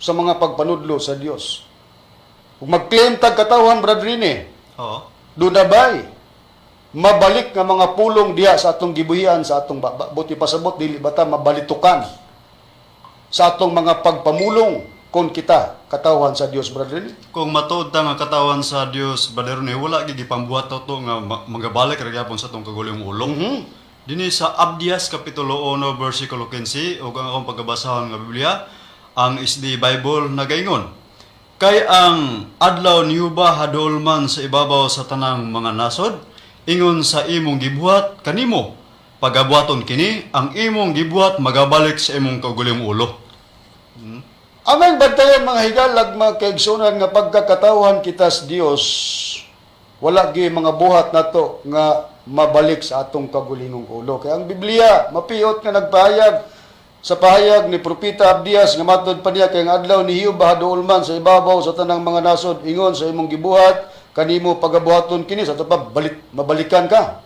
sa mga pagpanudlo sa Dios. Kung mag-claim tag katawan, Brad Rini, duna bay mabalik nga mga pulong diha sa atong gibuhian sa atong baba? Buot pasabot, dili ba ta mabalitukan sa atong mga pagpamulong kung kita katawhan sa Dios, Brother Rini? Kung matuod ta nga katawan sa Dios, Brother Ronnie, wala gid gipambuhat to nga magabalik ra gyapon sa atong kagulong ulo. Dinhi sa Abdias kapitulo 1 bersikulo 15 ug ang akong pagabasahon nga Biblia ang SD Bible nagaingon: "Kay ang adlaw ni Jehova haduol man sa ibabaw sa tanang mga nasod, ingon sa imong gibuhat kanimo pagabuhaton kini, ang imong gibuhat magabalik sa imong kaugalingong ulo." Aming bantayan, mga higalag, mga kaigsunan, nga pagkakatawhan kita sa Dios, wala gyud mga buhat nato nga mabalik sa atong kagulingong ulo. Kaya ang Biblia mapiot nga nagpahayag sa pahayag ni Propeta Abdias nga matod pa niya kay ang adlaw ni Jehova haduol man sa ibabaw sa tanang mga nasod, ingon sa imong gibuhat kanimo pagabuhaton kini, sa ato pa balik, mabalikan ka,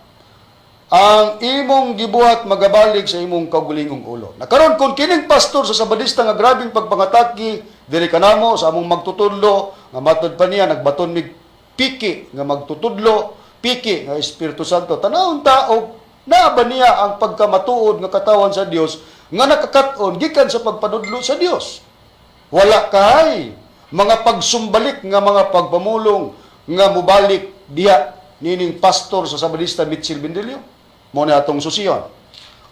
ang imong gibuhat magabalik sa imong kaugulingong ulo. Nakaron kung kining pastor sa Sabadista nga grabeng pagpangatake diri kanamo sa among magtutudlo, nga matod pa niya nagbaton mig piki nga magtutudlo, piki nga Espiritu Santo. Tanawon ta og naa ba niya ang pagkamatuod nga katawan sa Dios? nga nakakat-on gikan sa pagpanudlo sa Dios. Wala kay mga pagsumbalik nga mga pagpamulong nga mubalik diha nining pastor sa Sabadista Mitchell Bendilio. Mao na atong susiyon.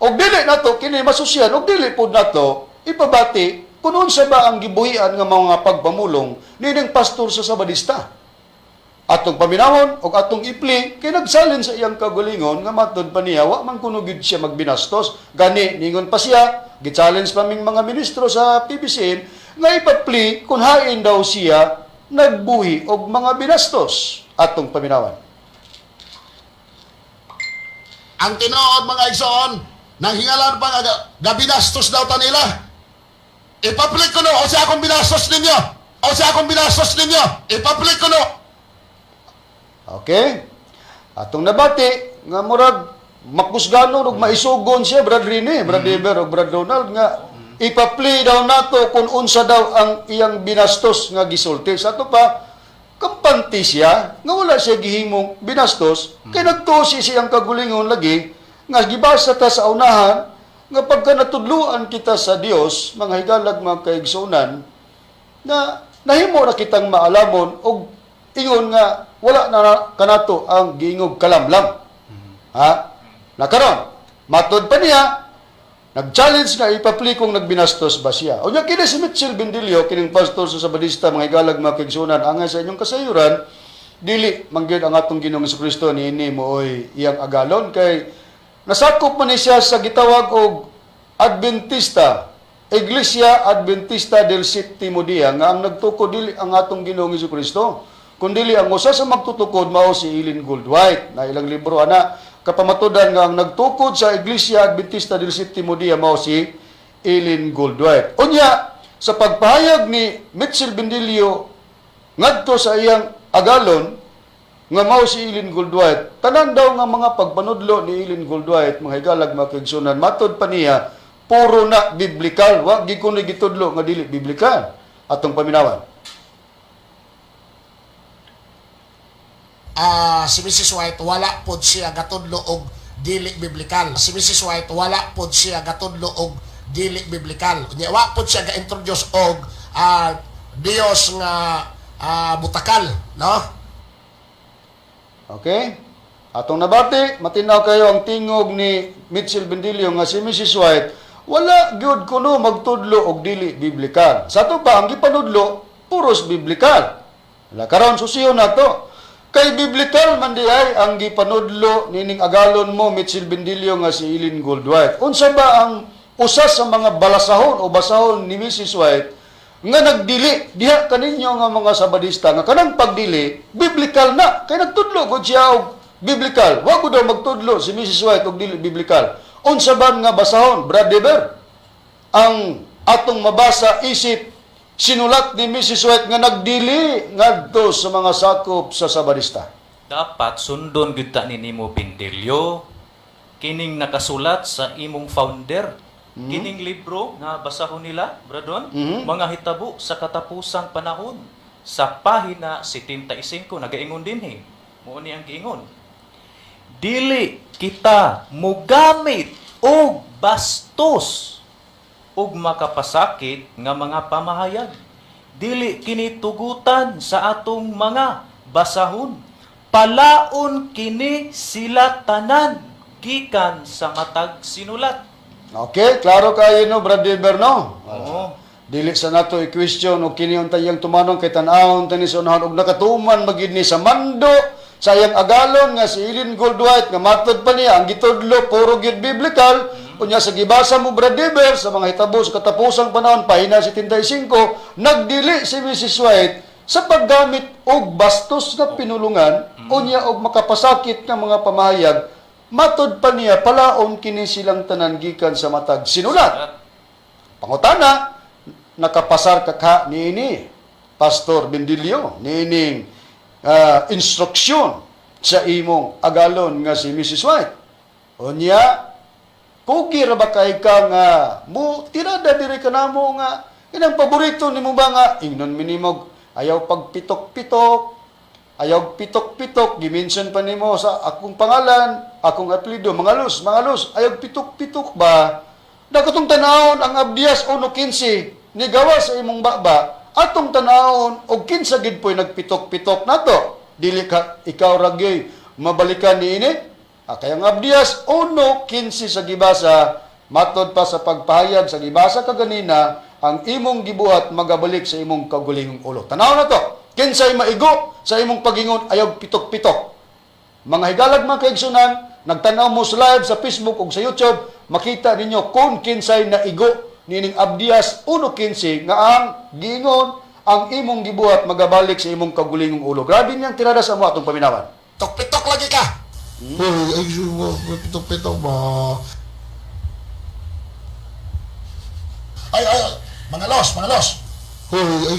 Og dili nato kini masusiyan, og dili pud nato ipabati kung unsa ba ang gibuhian nga mga pagpamulong nining pastor sa Sabadista. Atong paminawon og atong ipli kay nagsalin sa iyang kagalingon nga matud pa niya wa man kuno gyud siya magbinastos. Gani ningon pa siya, gi-challenge pa ming mga ministro sa PBCM nga ipapli kung hain daw siya nagbuhi og mga binastos. Atong paminawan. Ang tinuod, mga igsoon, nang hingalan pa nga gabinastos daw ta nila. I-public ko no, o siya akong binastos ninyo. O siya akong binastos ninyo. I-public ko no. Okay? Atong nabati nga murag makusganon ug maisugon siya, Brad Rene, Brad Eber ug Brad Donald, nga ipapli daw nato kung unsa daw ang iyang binastos nga gisulti. Sa ato pa kampante siya nga wala siya gihimong binastos kay nagtuo siya siyang kagulingon lagi nga gibasa ta sa unahan nga pagka natudluan kita sa Dios, mga higalag, mga kaigsunan, na nahimo na kitang maalamon og ingon nga wala na kanato ang giingog kalamlam. Ha? Nakaron, matod pa niya, nag-challenge nga ipapli kung nagbinastos ba siya. Unya kini si Mitchell Bendilio, kining pastor sa Sabadista, mga higalag, mga kaigsunan, angay sa inyong kasayuran, dili mangyud ang atong Ginoong Kristo niini mooy iyang agalon kay nasakop man ni siya sa gitawag og Adventista, Iglesia Adventista del Septimo Dia, nga ang nagtukod dili ang atong Ginoong Kristo kundili ang usa sa magtutukod mao si Ellen Goldwhite na ilang libro ana kapamatudan nga ang nagtukod sa Iglesia Adventista del Septimo Dia mao si Ellen Goldwhite. Unya sa pagpahayag ni Mitchell Bendilio ngadto sa iyang agalon nga mao si Ellen Goldwhite, tanan daw nga mga pagpanudlo ni Ellen Goldwhite, mga higalag, mga kaigsunan, matod pa niya, puro na biblikal, wa gyud kuno gitudlo nga dili biblikal. Atong paminawan. Ah, si Mrs. White wala pod siya gatudlo og dili biblikal. Si Mrs. White wala pod siya gatudlo og dili biblikal. Unya wa pod siya ga-introduce og Dios nga butakal, no? Okay? Atong nabati, matinaw kayo ang tingog ni Mitchell Bendilio nga si Mrs. White wala gyud kuno magtudlo og dili biblikal. Sa ato pa ang gipanudlo puros biblikal. Wala karon susiyon nato. Kay biblikal man di ay ang gipanudlo nining agalon mo, Mitchell Bendilio, nga si Ellen Goldwhite. Unsa ba ang usa sa mga balasahon o basahon ni Mrs. White nga nagdili diha kaninyo nga mga Sabadista nga kanang pagdili biblikal na kay nagtudlo gud siya og biblikal? Wa gud daw magtudlo si Mrs. White og dili biblikal. Unsa ba nga basahon, Brad Deber, ang atong mabasa isip sinulat ni Mrs. White nga nagdili ngadto sa mga sakop sa Sabadista? Dapat sundon gyud ta ni nimo, Bindilyo, kining nakasulat sa imong founder. Kining libro nga basahon nila, Bradon, Mga Hitabo sa Katapusang Panahon. Sa pahina 75 nagaingon dinhi. Mao ni ang giingon. Dili kita mugamit og bastos ug makapasakit nga mga pamahayag. Dili kini tugutan sa atong mga basahon. Palaon kini sila tanan gikan sa matag sinulat. Okay, klaro kayo no, Brad Deber, no? Oo. Dili sa nato i-question og kini unta iyang tumanon kay tan-awon tani sa unahan og nakatuman magid ni sa mando sa iyang agalon nga si Ellen Goldwhite nga matod pa niya ang gitudlo puro gyud biblical. Unya sa gibasa mo, Brad Deber, sa Mga Hitabo sa Katapusang Panahon, pahina 75, nagdili si Mrs. White sa paggamit og bastos nga pinulungan unya og makapasakit nga mga pamahayag. Matod pa niya, palaon kini silang tanan gikan sa matag sinulat. Pangutana, nakapasar ka ka niini, Pastor Bendilio, niining instruksyon sa imong agalon nga si Mrs. White? Unya, kugi ra ba kay ka nga mo tirada diri ka namo nga inang paborito nimo ba nga ingnon minimog ayaw pagpitok-pitok, ayaw pitok-pitok, gimension pa nimo sa akong pangalan, akong apelyido, mga lus, mga lus, ayaw pitok-pitok ba? Dakotong tanawon ang Abdias 1:15 ni gawa sa imong baba, atong tanawon og kinsa gid po'y nagpitok-pitok nato. Dili ka ikaw ra gyud mabalikan niini. Ah, kaya ang Abdias 1:15 sa gibasa, matod pa sa pagpahayag sa gibasa kaganina, ang imong gibuhat magabalik sa imong kagulingong ulo. Tanaw na to. Kinsay maigo sa imong pagingon ayaw pitok-pitok. Mga higalag, mga kaigsunan, nagtanaw mo sa live sa Facebook ug sa YouTube, makita ninyo kung kinsay naigo nining Abdias 1:15 nga ang giingon ang imong gibuhat magabalik sa imong kagulingong ulo. Grabe niyang tirada sa amo, atong paminawan. Tok-pitok lagi ka. Uy, ay, pitok-pitok ba? Ay, ay, ay, mga los, mga los. Uy, ay,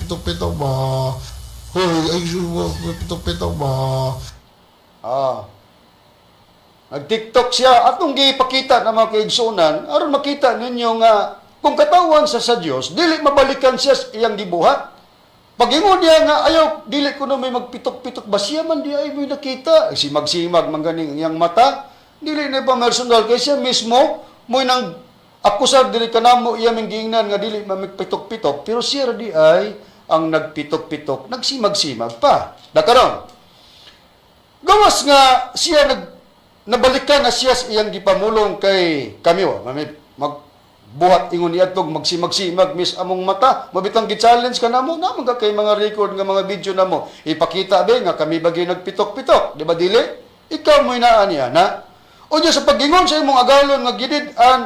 pitok-pitok ba? Uy, ay, pitok-pitok ba? Ah. Nag-TikTok siya, atong gipakita na mga kaigsunan aron makita ninyo nga kung katawan sa Dios, dili mabalikan siya sa iyang gibuhat. Pag-ingon niya nga ayaw dili ko na may magpitok-pitok ba, siya man di ay may nakita, si magsimag man ganing iyang mata, dili na pa personal kay siya mismo mo'y nang akusar dili kanamo iya ming giingnan nga dili mamigpitok-pitok, pero siya ra di ay ang nagpitok-pitok, nagsimag-simag pa. Nakaron gawas nga siya nabalikan na siya sa iyang gipamulong kay kami wa mami magbuhat ingon niadtong magsimag-simag mis among mata, mabitang gi-challenge ka namo na mga kay mga record nga mga video namo ipakita be nga kami bagay nagpitok-pitok, di ba? Dili ikaw mo'y naa niya na o sa pag-ingon sa imong agalon nga gidid-an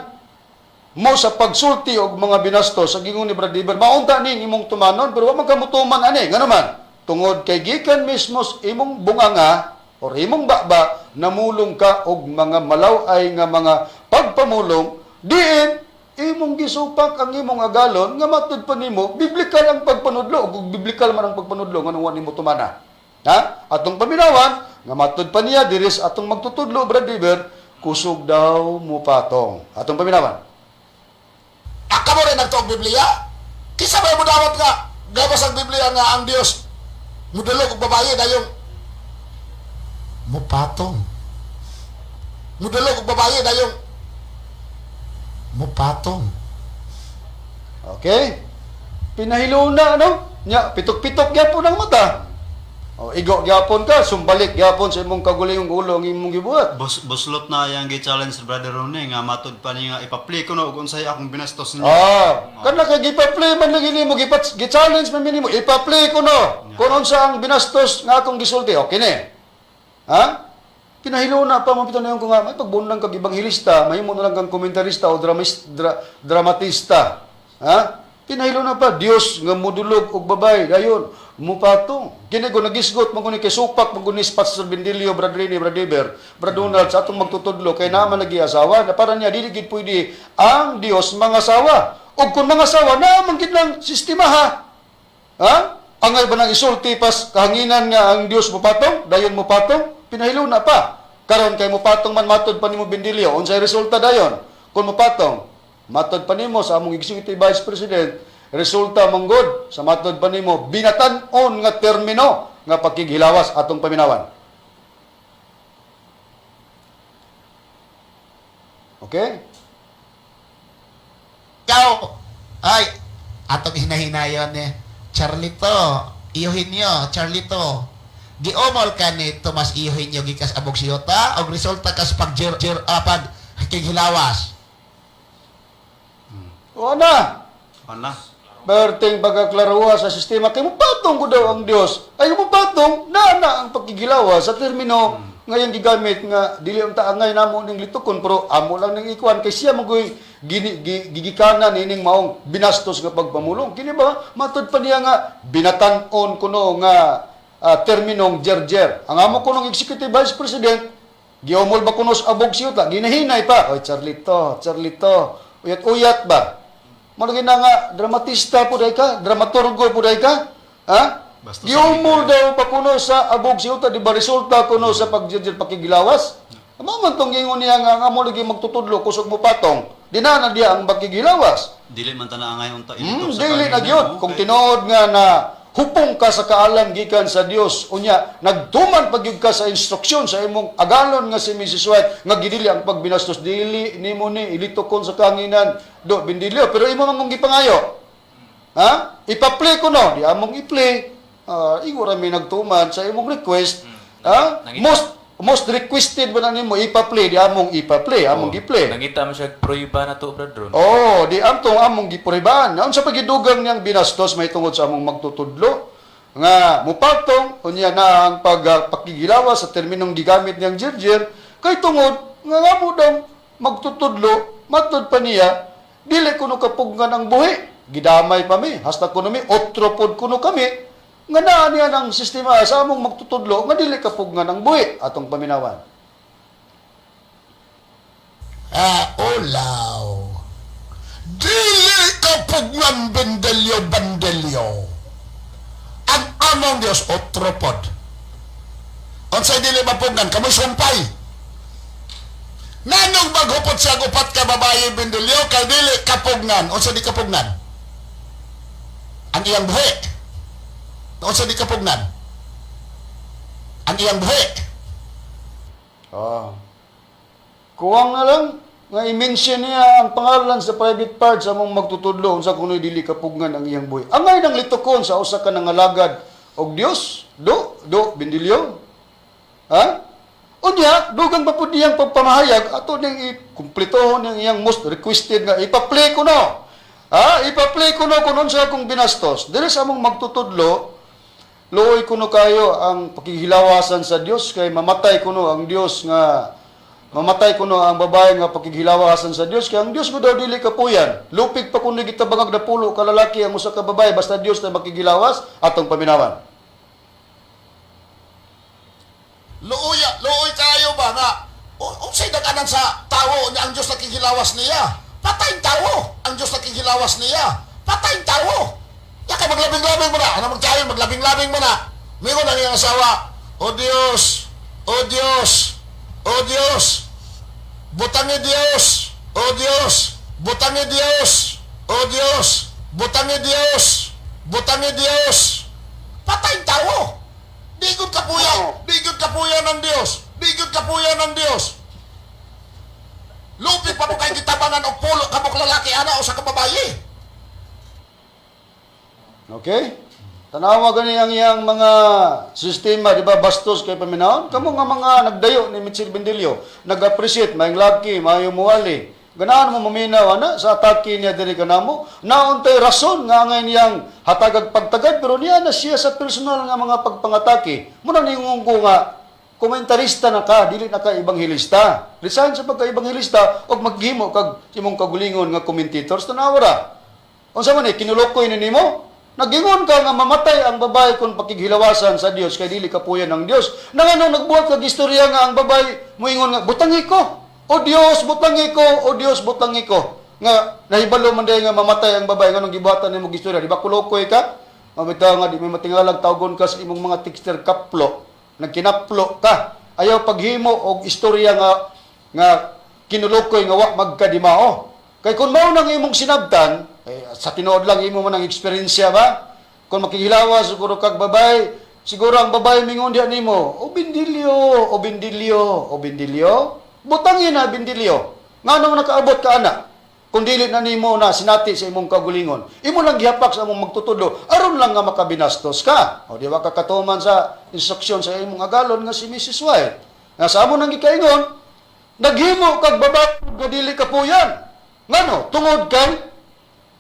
mo sa pagsulti og mga binastos sa gingon ni Brad Iber, maunta ning imong tumanon, pero wa man ka motuman ani. Ngano man? Tungod kay gikan mismo sa imong bunganga or imong baba namulong ka og mga malaw-ay nga mga pagpamulong diin imong gisupak ang imong agalon nga matud pa nimo biblikal ang pagpanudlo. Ug biblikal man ang pagpanudlo, nganong wa nimo tumana? Ha, atong paminawan nga matud pa niya diri sa atong magtutudlo, Brad Iber, kusog daw mo patong. Atong paminawan. Aka mo rin nagtuog Biblia? Kisa ba mo dawat nga gawas ang Biblia nga ang Dios mudulog og babaye dayong mupatong. Mudulog og babaye dayong mupatong. Okay? Pinahiluna, no? Nya, pitok-pitok gyapon ang mata. O, igo gyapon ka, sumbalik gyapon sa imong kagulingong ulo ang imong gibuhat. Buslot na yang gi-challenge, Brother Ronnie, nga matud pa niya nga ipa-play ko no og unsay akong binastos niya. Ah, kana kay gipa-play man lagi nimo, gi-challenge man nimo, ipa-play ko no. Kung unsa ang binastos nga akong gisulti, okay ni. Ha? Pinahiluna pa mo pito na ko nga may pagbunlang kag ebanghilista, mahimo na lang kang komentarista o dramatista. Ha? Pinahiluna pa Dios nga mudulog og babay dayon mupatong. Kini ko nagisgot man ko ni kay supak man ko ni Pastor Bendilio, Brad Rene, Brad Eber, Brad Donald sa atong magtutudlo kay naa man lagi asawa na para niya dili gid pwede ang Dios mangasawa. Ug kung mangasawa naa man gid lang sistema ha. Ha? Angay ba nang isulti pas kahanginan nga ang Dios mupatong, dayon mupatong, pinahiluna pa. Karon kay mupatong man matod pa nimo Bendilio, unsay resulta dayon? Kung mupatong, matod pa nimo sa among Executive Vice President, resulta manggod sa matod pa nimo binatan-on nga termino nga pakighilawas, atong paminawan. Okay? Ikaw, ay, atong hinahinayon ni Charlito, Eugenio, Charlito. Giumol ka ni Tomas Eugenio gikas abog siyota og resulta kas pag jer, jer, pag kighilawas. O na. Ana. Berting pagkaklaruha sa sistema, kay mupatong ko daw ang Dios. Ay mupatong, na na ang pagkigilawa sa termino ngayon gigamit nga dili ang taangay namo ning litukon, pero amo lang ning ikuan kay siya magoy gigikanan ining maong binastos nga pagpamulong. Kini ba matud pa niya nga binatan-on kuno nga terminong jerjer. Ang amo kunong Executive Vice President giumol ba kuno sa abog siyuta, ginahinay pa. Oy Charlito, Charlito, uyat-uyat ba? Malagi na nga, dramatista po ka, dramaturgo po ka, ha? Basta Giumol daw pa kuno sa abog siyuta, di ba resulta kuno sa pagjirjir pakigilawas? Amo man tong gingon niya nga ang amo lagi magtutudlo kusog mo patong. Di na na diya ang pakigilawas. Dili man ta naangay unta ilitok sa Dili na kahanginan, gyud. no? Kung tinuod nga na Hupong ka sa kaalam gikan sa Dios. Unya, nagtuman pa gyud ka sa instruksyon sa imong agalon nga si Mrs. White nga gidili ang pagbinastos, dili nimo ni ilitokon sa kanginan, Do Bindilio, pero imo man mong gipangayo. Ha? Ipa-play ko no, di among i-play. Ah, igo ra mi nagtuman sa imong request. Ha? Nangita. Most most requested ba na nimo ipa-play, di among ipa-play, among gi-play. Nangita mo siya pruiba na to, Brad Ron. Oh, di amtong among gipuriban. Unsa pagidugang niyang binastos may tungod sa among magtutudlo nga mupatong unya na ang pagpakigilawa sa terminong gigamit niyang jirjir kay tungod nga nga mo daw magtutudlo matud pa niya dili kuno kapugnan ang buhi, gidamay pa mi, hasta kuno mi otro pod kuno kami nga naa niya ng sistema sa among magtutudlo nga dili kapugnan ang buhi. Atong paminawan. Ah, ulaw. Dili kapugnan, Bendelio Bandelio. Ang among Diyos, otro pod. Unsay dili mapugnan, kamoy sumpay. Nanong maghupot siya og upat ka babae, Bendelio, kay dili kapugnan. Unsa di kapugnan? Ang iyang buhi. Unsa di kapugnan? Ang iyang buhi. Ah. Kuwang na lang nga i-mention niya ang pangalan sa private part sa among magtutudlo unsa kuno'y dili kapugnan ang iyang buhi. Angay nang litukon sa usa ka nangalagad og Dios, Do Bindilyo. Ha? Unya, dugang pa pud niyang pagpamahayag ato ning i-kumpletohon niyang iyang most requested nga ipa-play ko no. Ha? Ipa-play ko no kung unsa akong binastos. Diri sa among magtutudlo, luoy kuno kayo ang pakihilawasan sa Dios kay mamatay kuno ang Dios nga mamatay kuno ang babae nga pakighilawasan sa Dios kay ang Dios mo daw dili kapuyan. Lupig pa kuno gitabangag na pulo ka lalaki ang usa ka babae basta Dios na makighilawas. Atong paminawan. Luoy, luoy kayo ba nga unsay daganan sa tawo nga ang Dios nakikilawas niya? Patay tawo ang Dios nakikilawas niya. Patay tawo. Ya kay maglabing-labing mo na. Ano magkayo maglabing-labing mo na. Mingon ang iyang asawa, "O Dios, O Dios, O Dios. Butangi Dios, O Dios, butangi Dios, O Dios, butangi Dios, butangi Dios." Patay tawo. Di gud kapuya, di gud kapuya ng Dios, di gud kapuya ng Dios. Lupit pa mo kay gitabangan og pulo ka mo lalaki ana o sa kababaye. Okay? Tanawa gani ang iyang mga sistema, di ba? Bastos kay paminawon. Kamo nga mga nagdayo ni Mitchell Bendilio, nag-appreciate, maayong laki, maayong muwali. Ganahan mo maminaw ana sa atake niya diri kanamo. Nauntay rason nga angay niyang hatagag pagtagad, pero niya na siya sa personal nga mga pagpangatake. Muna ningon ko nga komentarista na ka, dili na ka ebanghelista. Resign sa pagka-ebanghelista og maghimo kag imong kagulingon nga commentators, tanawa ra. Unsa man eh, kinulokoy ni nimo? Nagingon ka nga mamatay ang babae kung pakighilawasan sa Dios kay dili kapuyan ng Dios. Nangano nagbuhat kag istorya nga ang babae moingon nga butangi ko. O Dios, butangi ko. O Dios, butangi ko. Nga nahibalo man day nga mamatay ang babae, nganong gibuhatan nimo og istorya? Di ba kulokoy ka? Mabitaw nga di may matingalag tawgon ka sa imong mga texter kaplo. Nagkinaplo ka. Ayaw paghimo og istorya nga nga kinulokoy nga wa magkadimao. Kay kung mao nang imong sinabtan, eh, sa tinuod lang imo man ang eksperyensya ba? Kung makihilawa siguro kag babay, siguro ang babay mingon diha nimo, "O Bindilyo, o Bindilyo, o Bindilyo." Butangin na Bindilyo. Nganong nakaabot ka ana? Kung dili na nimo na sinati sa imong kagulingon, imo lang gihapak sa imong magtutudlo aron lang nga makabinastos ka. O di ba ka katuman sa instruksyon sa imong agalon nga si Mrs. White? Nga sa amo nang gikaingon, naghimo kag babae nga dili kapuyan. Ngano? Tungod kay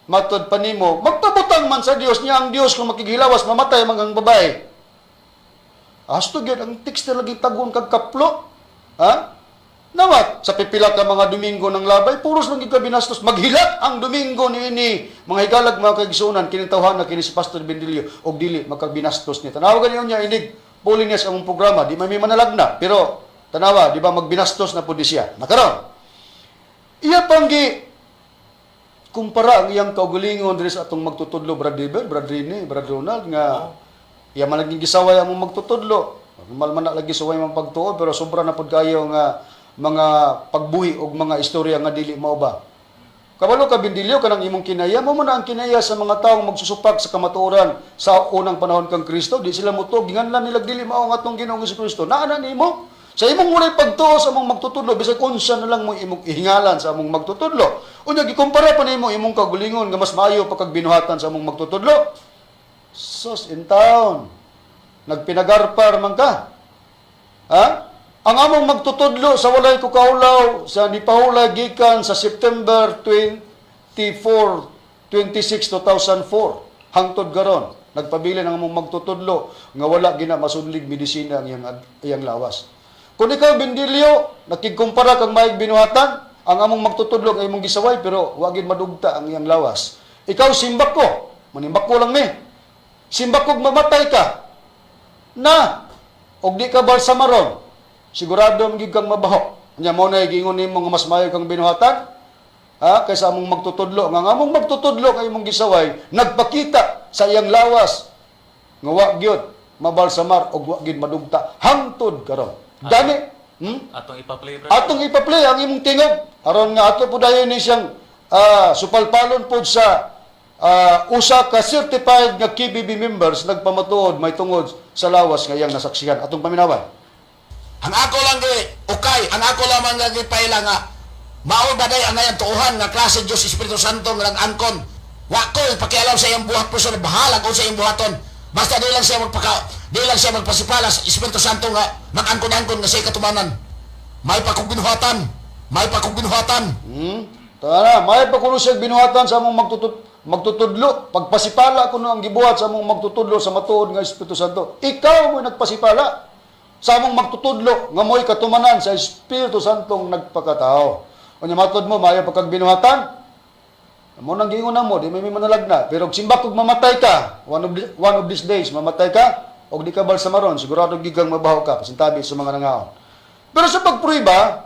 matod pa nimo, magpabutang man sa Dios niya ang Dios kung makighilawas mamatay man ang babae. Asto gyud ang text na lagi tagon kag kaplo. Ha? Nawat sa pipila ka mga Domingo ng labay, puros lang gyud ka binastos. Maghilak ang Domingo niini. Mga higalag, mga kaigsuonan, kining tawhana kini si Pastor Bendilio og dili magkabinastos ni. Tanawa gani niya inig puli niya sa among programa, di may manalagna, pero tanawa, di ba magbinastos na pud siya. Nakaron. Iya pang gi kumpara ang iyang kaugalingon diri sa atong magtutudlo, Brad Deber, Brad Rene, Brad Ronald, nga iya man laging gisaway ang among magtutudlo. Normal man na lagi suway man pagtuo, pero sobra na pud kayo nga mga pagbuhi og mga istorya nga dili mao ba. Kabalo ka, Bindilyo, kanang imong kinaya, mo na ang kinaya sa mga taong magsusupak sa kamatuoran sa unang panahon kang Kristo, di sila mutuo, ginganlan nila dili mao ang atong Ginoong Kristo. Naa na nimo. Sa imong walay pagtuo sa among magtutudlo, bisag unsa na lang mo imong ihingalan sa among magtutudlo. Unya gikumpara pa nimo imong kaugalingon nga mas maayo pa kag binuhatan sa among magtutudlo. Sus in town. Nagpinagarpar man ka. Ha? Ang among magtutudlo sa walay ko kaulaw sa nipahulay gikan sa September 24, 26, 2004 hangtod karon nagpabilin ang among magtutudlo nga wala gina masudlig medisina ang iyang lawas. Kung ikaw, Bindilyo, nakigkumpara kang maig binuhatan, ang among magtutudlo ang imong gisaway pero wa gid madugta ang iyang lawas. Ikaw simbak ko, manimbak ko lang mi. Simbak kog mamatay ka, na og di ka balsamaron, sigurado man gyud kang mabaho. Nya mo na giingon nimo nga mas maayo kang binuhatan ha kaysa among magtutudlo, nga ang among magtutudlo kay imong gisaway nagpakita sa iyang lawas nga wa gyud mabalsamar og wa gyud madugta hangtod karon gani. Atong ipa-play, brother. Atong ipa-play ang imong tingog aron nga ato po dayon ni siyang supalpalon pod sa usa ka certified nga KBB members nagpamatuod may tungod sa lawas nga iyang nasaksihan. Atong paminawan. Ang ako lang gi ukay, ang ako lamang nga gipaila nga mao ba day ang ngayang tuohan nga klase Dios Espiritu Santo nga nag-angkon. Wa ko ipakialam sa iyang buhat po, bahala ko sa iyang buhaton. Basta di lang siya magpasipala sa Espiritu Santo nga mag-angkon-angkon nga siya katumanan. May pa kong binuhatan. May pa kong binuhatan. Tara, may pa kuno siya binuhatan sa among magtutudlo. Pagpasipala kuno ang gibuhat sa among magtutudlo sa matuod nga Espiritu Santo. Ikaw mo nagpasipala sa among magtutudlo nga mo'y katumanan sa Espiritu Santong nagpakatao. Unya matod mo maayo pa kag binuhatan. Mo nang giingon na mo, di may manalagna. Pero kung simbak og mamatay ka, one of these days, mamatay ka, og di ka balsamaron, sigurado gid kang mabaho ka, pasintabi sa mga nangaon. Pero sa pagpruiba,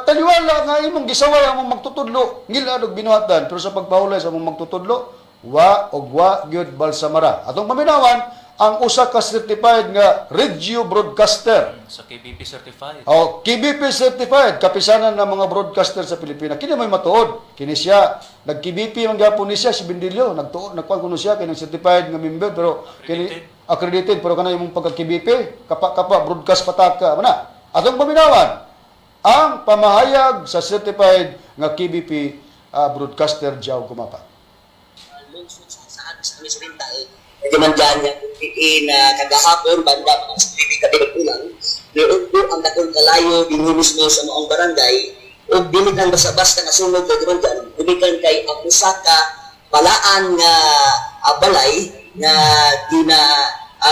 taliwala nga imong gisaway ang among magtutudlo, ngilad og binuhatan, pero sa pagpahulay sa among magtutudlo, wa og wa gyud balsamara. Atong paminawan, ang usa ka certified nga radio broadcaster. Sa KBP certified. O, KBP certified, kapisanan ng mga broadcaster sa Pilipinas. Kini may matuod. Kini siya, nag-KBP man gyapon ni siya si Bindilyo, nagtuod, nagkuan kuno siya kay nang certified nga member pero kini accredited pero kana imong pagka KBP, kapa-kapa broadcast pataka man na. Atong paminawan, ang pamahayag sa certified nga KBP broadcaster Jao Gumapa. Lungsod sa saan sa Miss eh. Medyo man dyan nga na kagahapon, banda mga sa TV katinukulang, niugbo ang dakong kalayo dinhi mismo sa maong barangay, ug dili kang basta-basta nga sunog medyo man dyan, gumikan kay ang usa ka balaan nga balay nga gina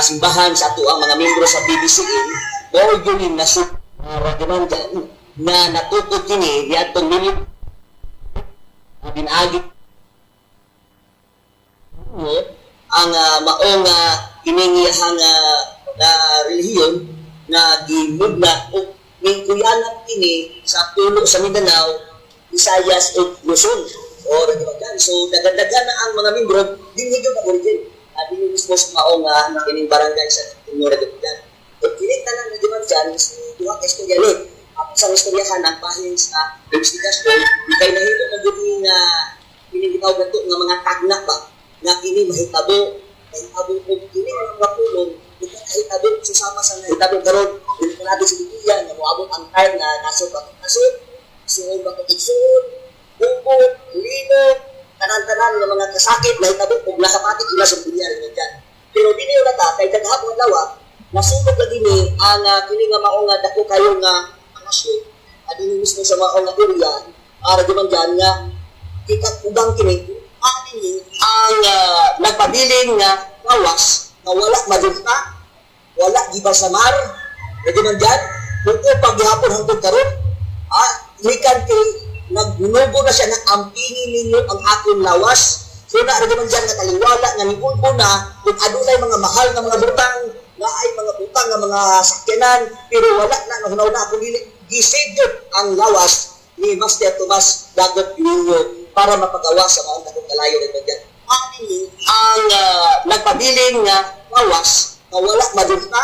simbahan sa ato ang mga membro sa BBCM, mao gyud ni nasug uh, dyan na natukod kini niadtong milyon pinaagi ang maong kiningiyahang na relihiyon na gimugna o mingkuyanan kini sa pulo sa Mindanao, Visayas ug Luzon. O dyan. So dagan-dagan na ang mga membro dinhi gyud ang origin. Dinhi mismo sa maong kining barangay sa Inyo dyan. Ug kini tanan na dyan dyan si duha ka istorya ni. Ang isang istoryahan ang bahin sa investigasyon kay nahimo na gyud ni nga kini gitawag nato nga mga tagna ba nga kini mahitabo mahitabo og kini nga mga pulong mahitabo susama sa nahitabo karon dili pa natin sa Biblia nga moabot ang time na nasod ba nasod suod ba igsuon bubo lino tanan-tanan nga mga kasakit nahitabo og nakapatik ila sa Biblia rin dyan. Pero dili na ta kay kagahapon adlaw nasunog lagi ni ang kini nga mao nga dako kayo nga pangasyon adini mismo sa mao nga area ara di man dyan nga kikatubang kini ani ang nagpabilin nga lawas nga wala madugta, wala gibasamar pwede man dyan kung paghihapon hangtod karon likan kay nagnubo na siya nga ampingin ninyo ang akong lawas. So na ra man dyan nga taliwala nga niulbo na kung adunay mga mahal nga mga butang na ay mga butang nga mga sakyanan pero wala na nahunaw na ako dili gisedyot ang lawas ni Master Tomas Dagot Ninyo para mapagawa sa maong dakong kalayo rin dyan. Ani ang nagpabilin nga lawas nga wala madugta,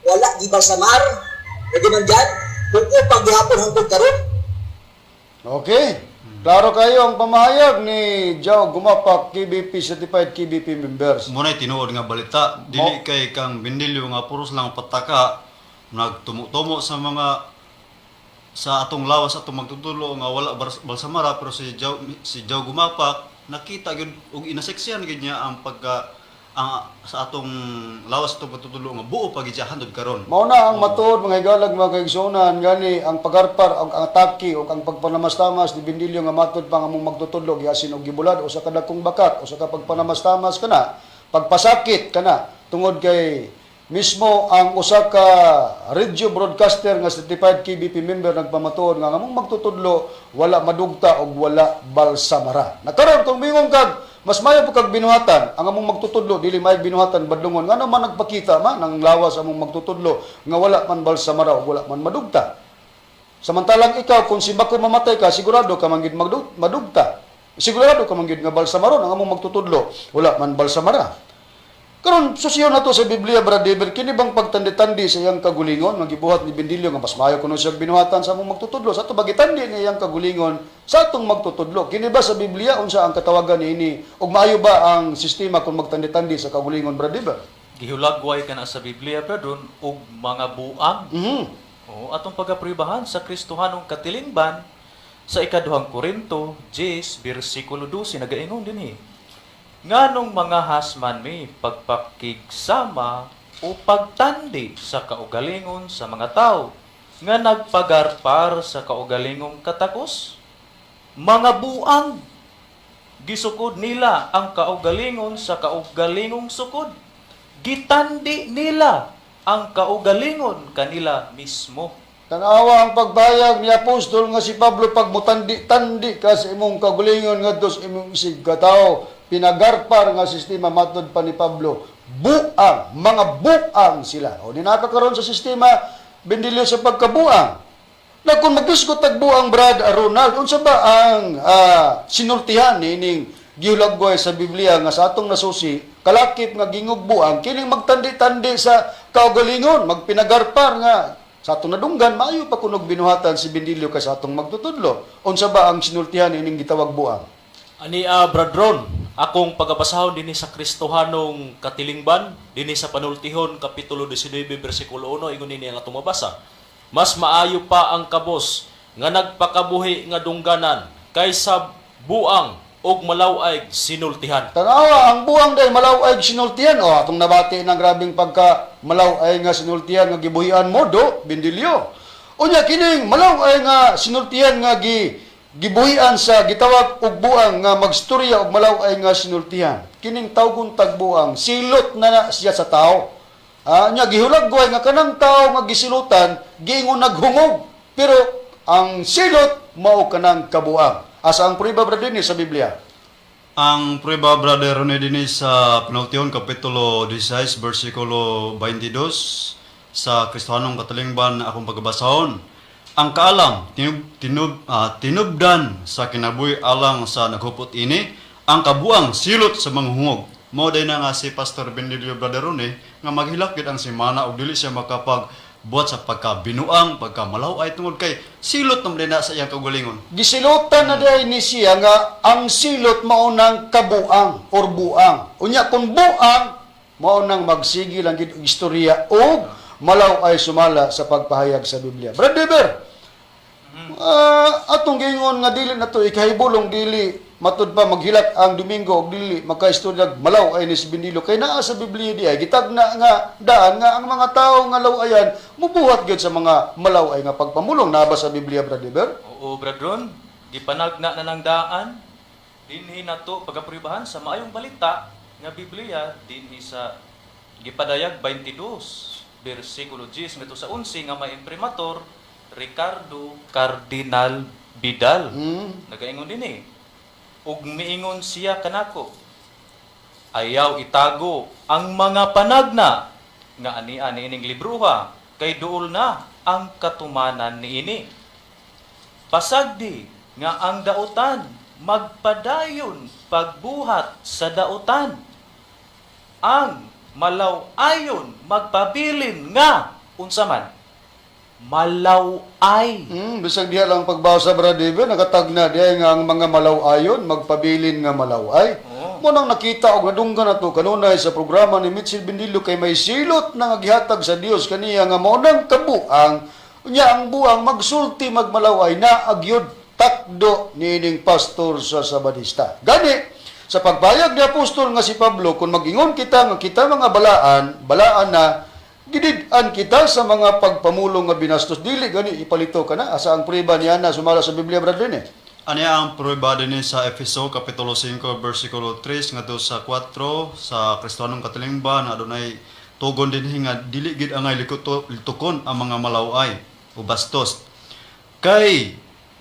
wala gibasamar, pwede man dyan, kung paghihapon hangtod karon. Okay. Klaro kayo ang pamahayag ni Joe Gumapak, KBP certified KBP members. Mo na'y tinuod nga balita, dili kay kang Bindilyo nga puros lang pataka nagtumo-tumo sa mga sa atong lawas, atong magtutulo nga wala balsamara, pero si Joe Gumapak nakita gyud og inaseksihan gyud niya ang pagka ang sa atong lawas, atong pagtutulo nga buo pa gyud siya hantod karon. Mao na ang matuod, mga higalag, mga kaigsuonan, gani ang pagarpar og ang atake o ang pagpanamastamas ni Bindilyo nga matud pa nga among magtutudlo giasin og gibulad usa ka dakong bakat, usa ka pagpanamastamas kana, pagpasakit kana, tungod kay mismo ang usa ka radio broadcaster nga certified KBP member nagpamatuod nga ang among magtutudlo wala madugta og wala balsamara. Nakaron kung mingon kag mas mayo pa kag binuhatan, ang among magtutudlo dili may binuhatan badlungon, ngano man nagpakita man ang lawas among magtutudlo nga wala man balsamara og wala man madugta? Samantalang ikaw, kung si bako mamatay ka, sigurado ka man gyud madugta. Sigurado ka man gyud nga balsamaron, ang among magtutudlo wala man balsamara. Karon susiyon nato sa Biblia, Brad David, kini bang pagtandi-tandi sa iyang kagulingon nga gibuhat ni Bindilyo nga mas maayo kuno siya binuhatan sa among magtutudlo, sa ato bagitandi ni iyang kagulingon sa atong magtutudlo? Kini ba sa Biblia, unsa ang katawagan niini ug maayo ba ang sistema kung magtandi-tandi sa kagulingon, Brad David? Gihulagway kana sa Biblia, brethren, og mga buang. Oo, atong pagapribahan sa Kristohanong katilingban sa ikaduhang Korinto 10 bersikulo 12 nagaingon dinhi. Nganong mga hasman mi pagpakigsama o pagtandi sa kaugalingon sa mga tao nga nagpagarpar sa kaugalingong katakos? Mga buang, gisukod nila ang kaugalingon sa kaugalingong sukod. Gitandi nila ang kaugalingon kanila mismo. Tanawa ang pagbayag ni apostol nga si Pablo, pag mutandi-tandi ka sa imong kagulingon ngadto sa imong isig katao, pinagarpar nga sistema matod pa ni Pablo, buang, mga buang sila. O ninaka karon sa sistema Bendilyo sa pagkabuang. Na kung magdisgo tagbuang, Brad Ronald, unsa ba ang sinultihan niining gihulagway sa Biblia nga sa atong nasusi kalakip nga gingog buang kining magtandi-tandi sa kaugalingon, magpinagarpar nga sa atong nadunggan maayo pa kunog binuhatan si Bindilyo kay sa atong magtutudlo? Unsa ba ang sinultihan niining gitawag buang? Ani a Brad Ron, akong pagabasahon dinhi sa Kristohanong katilingban, dinhi sa Panultihon kapitulo 19 bersikulo 1, ingon nini ang atong mabasa. Mas maayo pa ang kabos nga nagpakabuhi nga dungganan kaysa buang og malaw-ay sinultihan. Tanawa, ang buang day malaw-ay sinultihan. O, atong nabati ng grabing pagka malaw-ay nga sinultihan nga gibuhian mo, do, Bindilyo. Unya, kining malaw-ay nga sinultihan nga gibuhian sa gitawag og buang nga magstorya og malaw-ay nga sinultihan. Kining tawgon tagbuang, silot na na siya sa tao. Ah, nya gihulagway nga kanang tao nga gisilutan, giingon naghungog. Pero ang silot mao kanang kabuang. Asa ang prueba, brother, ni sa Biblia? Ang prueba, Brother Rene, dinhi sa Penultihon kapitulo 16 bersikulo 22 sa Kristohanong Katilingban akong pagbasahon. Ang kaalam tinubdan sa kinabuhi alang sa naghupot ini, ang kabuang silot sa mga hungog. Mao day na nga si Pastor Benilio, Brother Rene, nga maghilak gyud ang semana og dili siya makapag buhat sa pagkabinuang, pagkamalaw-ay tungod kay silot naman din na sa iyang kaugalingon. Gisilutan na dahil ni siya nga ang silot mao nang kabuang or buang. Unya kung buang mao nang magsigi lang gid og istorya og malaw ay sumala sa pagpahayag sa Biblia. Brad Weber, atong giingon nga dili na to ikahibulong, dili matud pa maghilak ang Domingo og dili makaistorya malaw ay ni si Bindilo kay naa sa Biblia di ay gitagna nga daan nga ang mga tawo nga law-ayan mubuhat gyud sa mga malaw ay nga pagpamulong. Naa ba sa Biblia, Brad Weber? Oo, Brad Ron, gipanagna na ng daan dinhi nato pagapribahan sa maayong balita nga Biblia dinhi sa gipadayag 22 bersikulo 10 ngadto sa 11 nga may imprimatur Ricardo Cardinal Vidal. Nagaingon dinhi. Ug miingon siya kanako, ayaw itago ang mga panagna nga ania niining libroha kay duol na ang katumanan niini. Pasagdi nga ang dautan magpadayon pagbuhat sa dautan. Ang malaw-ayon magpabilin nga unsa man. Malaway. Bisag diha lang pagbasa, Brad David, nakatagna diha nga ang mga malaw-ayon magpabilin nga malaway. Mo nang nakita og nadunggan nato kanunay sa programa ni Mitchell Bendillo kay may silot na nga gihatag sa Dios kaniya nga mao nang kabuang unya ang buang magsulti magmalaway na agyod takdo niining pastor sa Sabadista. Gani sa pagpayag ni apostol nga si Pablo, kung mag-ingon kita nga kita mga balaan, balaan na gidid-an kita sa mga pagpamulong nga binastos, dili gani ipalito ka na asa ang priba niya na sumala sa Biblia, Brad Rene. Aniya ang prueba dinhi sa Efeso kapitulo 5 bersikulo 3 ngadto sa 4 sa Kristohanong katilingban na adunay tugon dinhi nga dili gid angay litukon ang mga malaway o bastos. Kay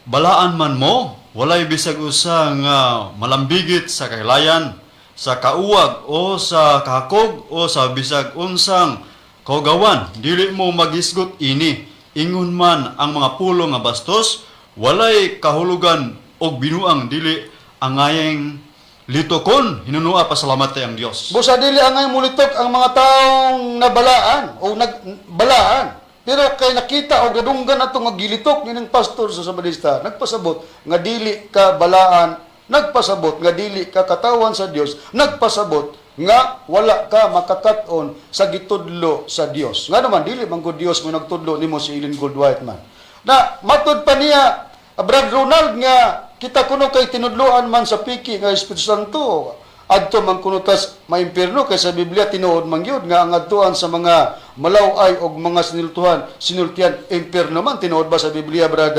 balaan man mo, walay bisag usa nga malambigit sa kahilayan, sa kauwag o sa kahakog o sa bisag unsang kaugawan, dili mo magisgot ini. Ingon man ang mga pulo nga bastos, walay kahulugan og binuang dili angayeng litukon, hinunua pasalamate ang Dios. Busa dili angay mulitok ang mga taong nabalaan o nagbalaan. Pero kay nakita og nadunggan ato nga gilitok nining pastor sa Sabadista, nagpasabot nga dili ka balaan, nagpasabot nga dili ka katawan sa Dios, nagpasabot nga wala ka makakat-on sa gitudlo sa Dios. Nga naman dili man gud Dios mo nagtudlo nimo si Ellen Gold White man. Na matud pa niya Brad Ronald nga kita kuno kay tinudloan man sa piki nga Espiritu Santo adto man kuno tas maimpierno kay sa Biblia tinuod man gyud nga ang adtuan sa mga malaw-ay og mga sinultuhan sinultian impierno man. Tinuod ba sa Biblia, Brad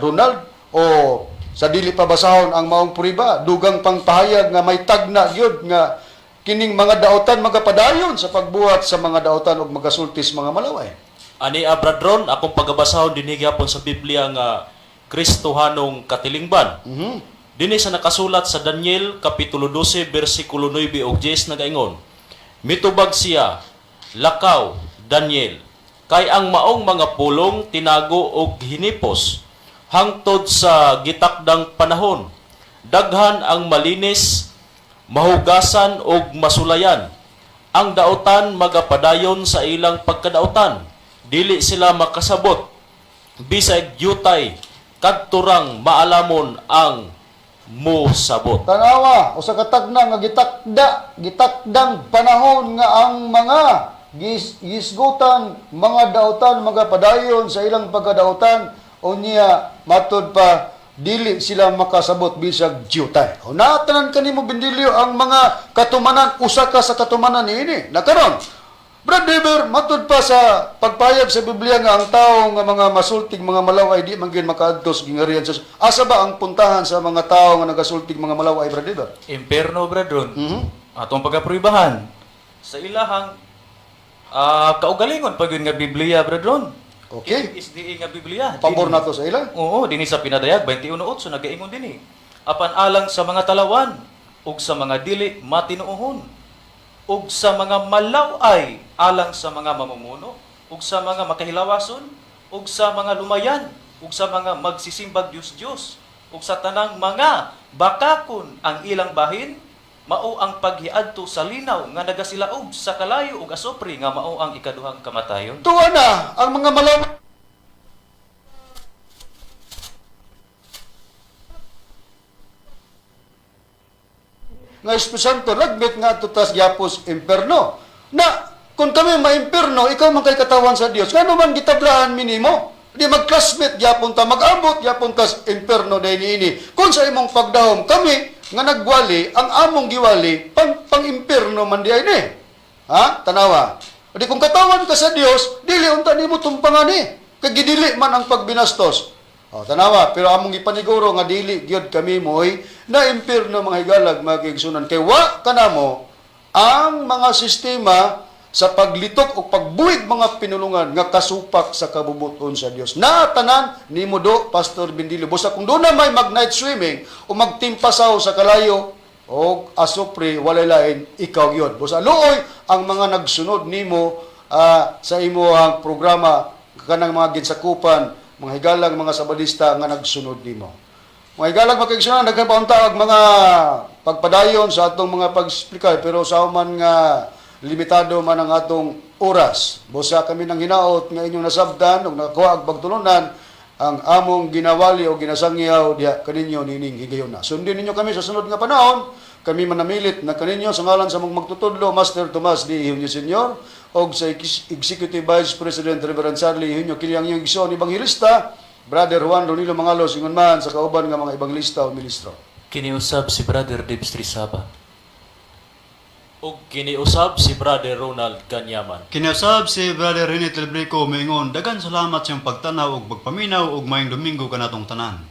Ronald, o sa dili pa basahon ang maong puriba dugang pangpahayag nga may tagna gyud nga kining mga daotan magapadayon sa pagbuhat sa mga daotan og magasultis mga malaway? Ani Brad Ron, akong pagabasahon dinhi gyapon sa Biblia nga Kristohanong katilingban. Dinhi sa nakasulat sa Daniel kapitulo 12 bersikulo 9 ug 10 nagaingon. Mitubag siya, "Lakaw, Daniel, kay ang maong mga pulong tinago og hinipos hangtod sa gitakdang panahon. Daghan ang malinis, mahugasan og masulayan. Ang daotan magapadayon sa ilang pagkadaotan. Dili sila makasabot. Bisag yutay, kadturang maalamon ang musabot." Tanawa, usa ka tagna nga gitakda, gitakdang panahon nga ang mga gisgutan, mga daotan magapadayon sa ilang pagkadaotan unya matud pa dili sila makasabot bisag diyutay. O natanan kanimo Bendilio ang mga katumanan, usa ka sa katumanan niini. Nakaron, Brad Weber, matud pa sa pagpayag sa Biblia nga ang tao nga mga masultig mga malaway di man gyud makaadto sa gingarian sa Dios. Asa ba ang puntahan sa mga tao nga nagasultig mga malaway, Brad Weber? Imperno, brethren. Atong pagapruibahan sa ilahang kaugalingon pag yun nga Biblia, brethren. Okay. SDA nga Biblia. Pabor nato sa ila. Oo, dinhi sa pinadayag 21:8 nagaingon dinhi. Apan alang sa mga talawan ug sa mga dili matinuohon ug sa mga malaw-ay, alang sa mga mamumuno ug sa mga makahilawason ug sa mga lumayan ug sa mga magsisimbag Dios-Dios ug sa tanang mga bakakon ang ilang bahin, mao ang paghiadto sa linaw nga nagasilaob sa kalayo ug asopre nga mao ang ikaduhang kamatayon. Tuwa na ang mga malaway nga Espiritu Santo lagmit nga tutas gyapos imperno. Na kung kami maimpirno, ikaw man kay katawan sa Dios. Ngano man gitablaan minimo? Di magclassmate gyapon ta, mag-abot gyapon tas imperno dahil niini. Kung sa imong pagdahom kami nga nagwali, ang among giwali pang pang-impirno man di ay ni. Ha? Tanawa. O di kung katawan ka sa Dios, dili unta nimo tumpangan ni. Kay gidili man ang pagbinastos. O, tanawa, pero among gipaniguro nga dili gyud kami moy na impirno, mga higalag, mga kaigsunan, kay wa kanamo ang mga sistema sa paglitok o pagbuhig mga pinulungan nga kasupak sa kabubuton sa Dios. Natanan nimo do, Pastor Bindilo. Busa kung doon na may mag-night swimming o magtimpasaw sa kalayo o asupre, walay lain, ikaw yun. Busa luoy ang mga nagsunod nimo sa imo ang programa kanang mga ginsakupan, mga higalang mga Sabadista nga nagsunod nimo. Mga higalang mga kaigsunan, daghan pa unta og mga pagpadayon sa atong mga pag-explicar, pero sa human nga Limitado man ang atong oras. Busa kami nang hinaot nga inyong nasabtan ug nakakuha og pagtulunan ang among ginawali o ginasangyaw diha kaninyo nining higayuna. Sundin ninyo kami sa sunod nga panahon. Kami manamilit na kaninyo sa ngalan sa among magtutudlo, Master Tomas D. Hiunyo Sr. og sa Executive Vice President Reverend Charlie Hiunyo, kini ang inyong igsoon ebanghilista, Brother Juan Ronilo Mangalos, ingon man sa kauban nga mga ebanghilista o ministro. Kiniusab si Brother Dibs Trisaba. Ug kiniusab si Brother Ronald Ganyaman. Kinausab si Brother Rene Telebrico moingon, dagan salamat sa iyong pagtanaw ug pagpaminaw ug maayong Domingo kanatong tanan.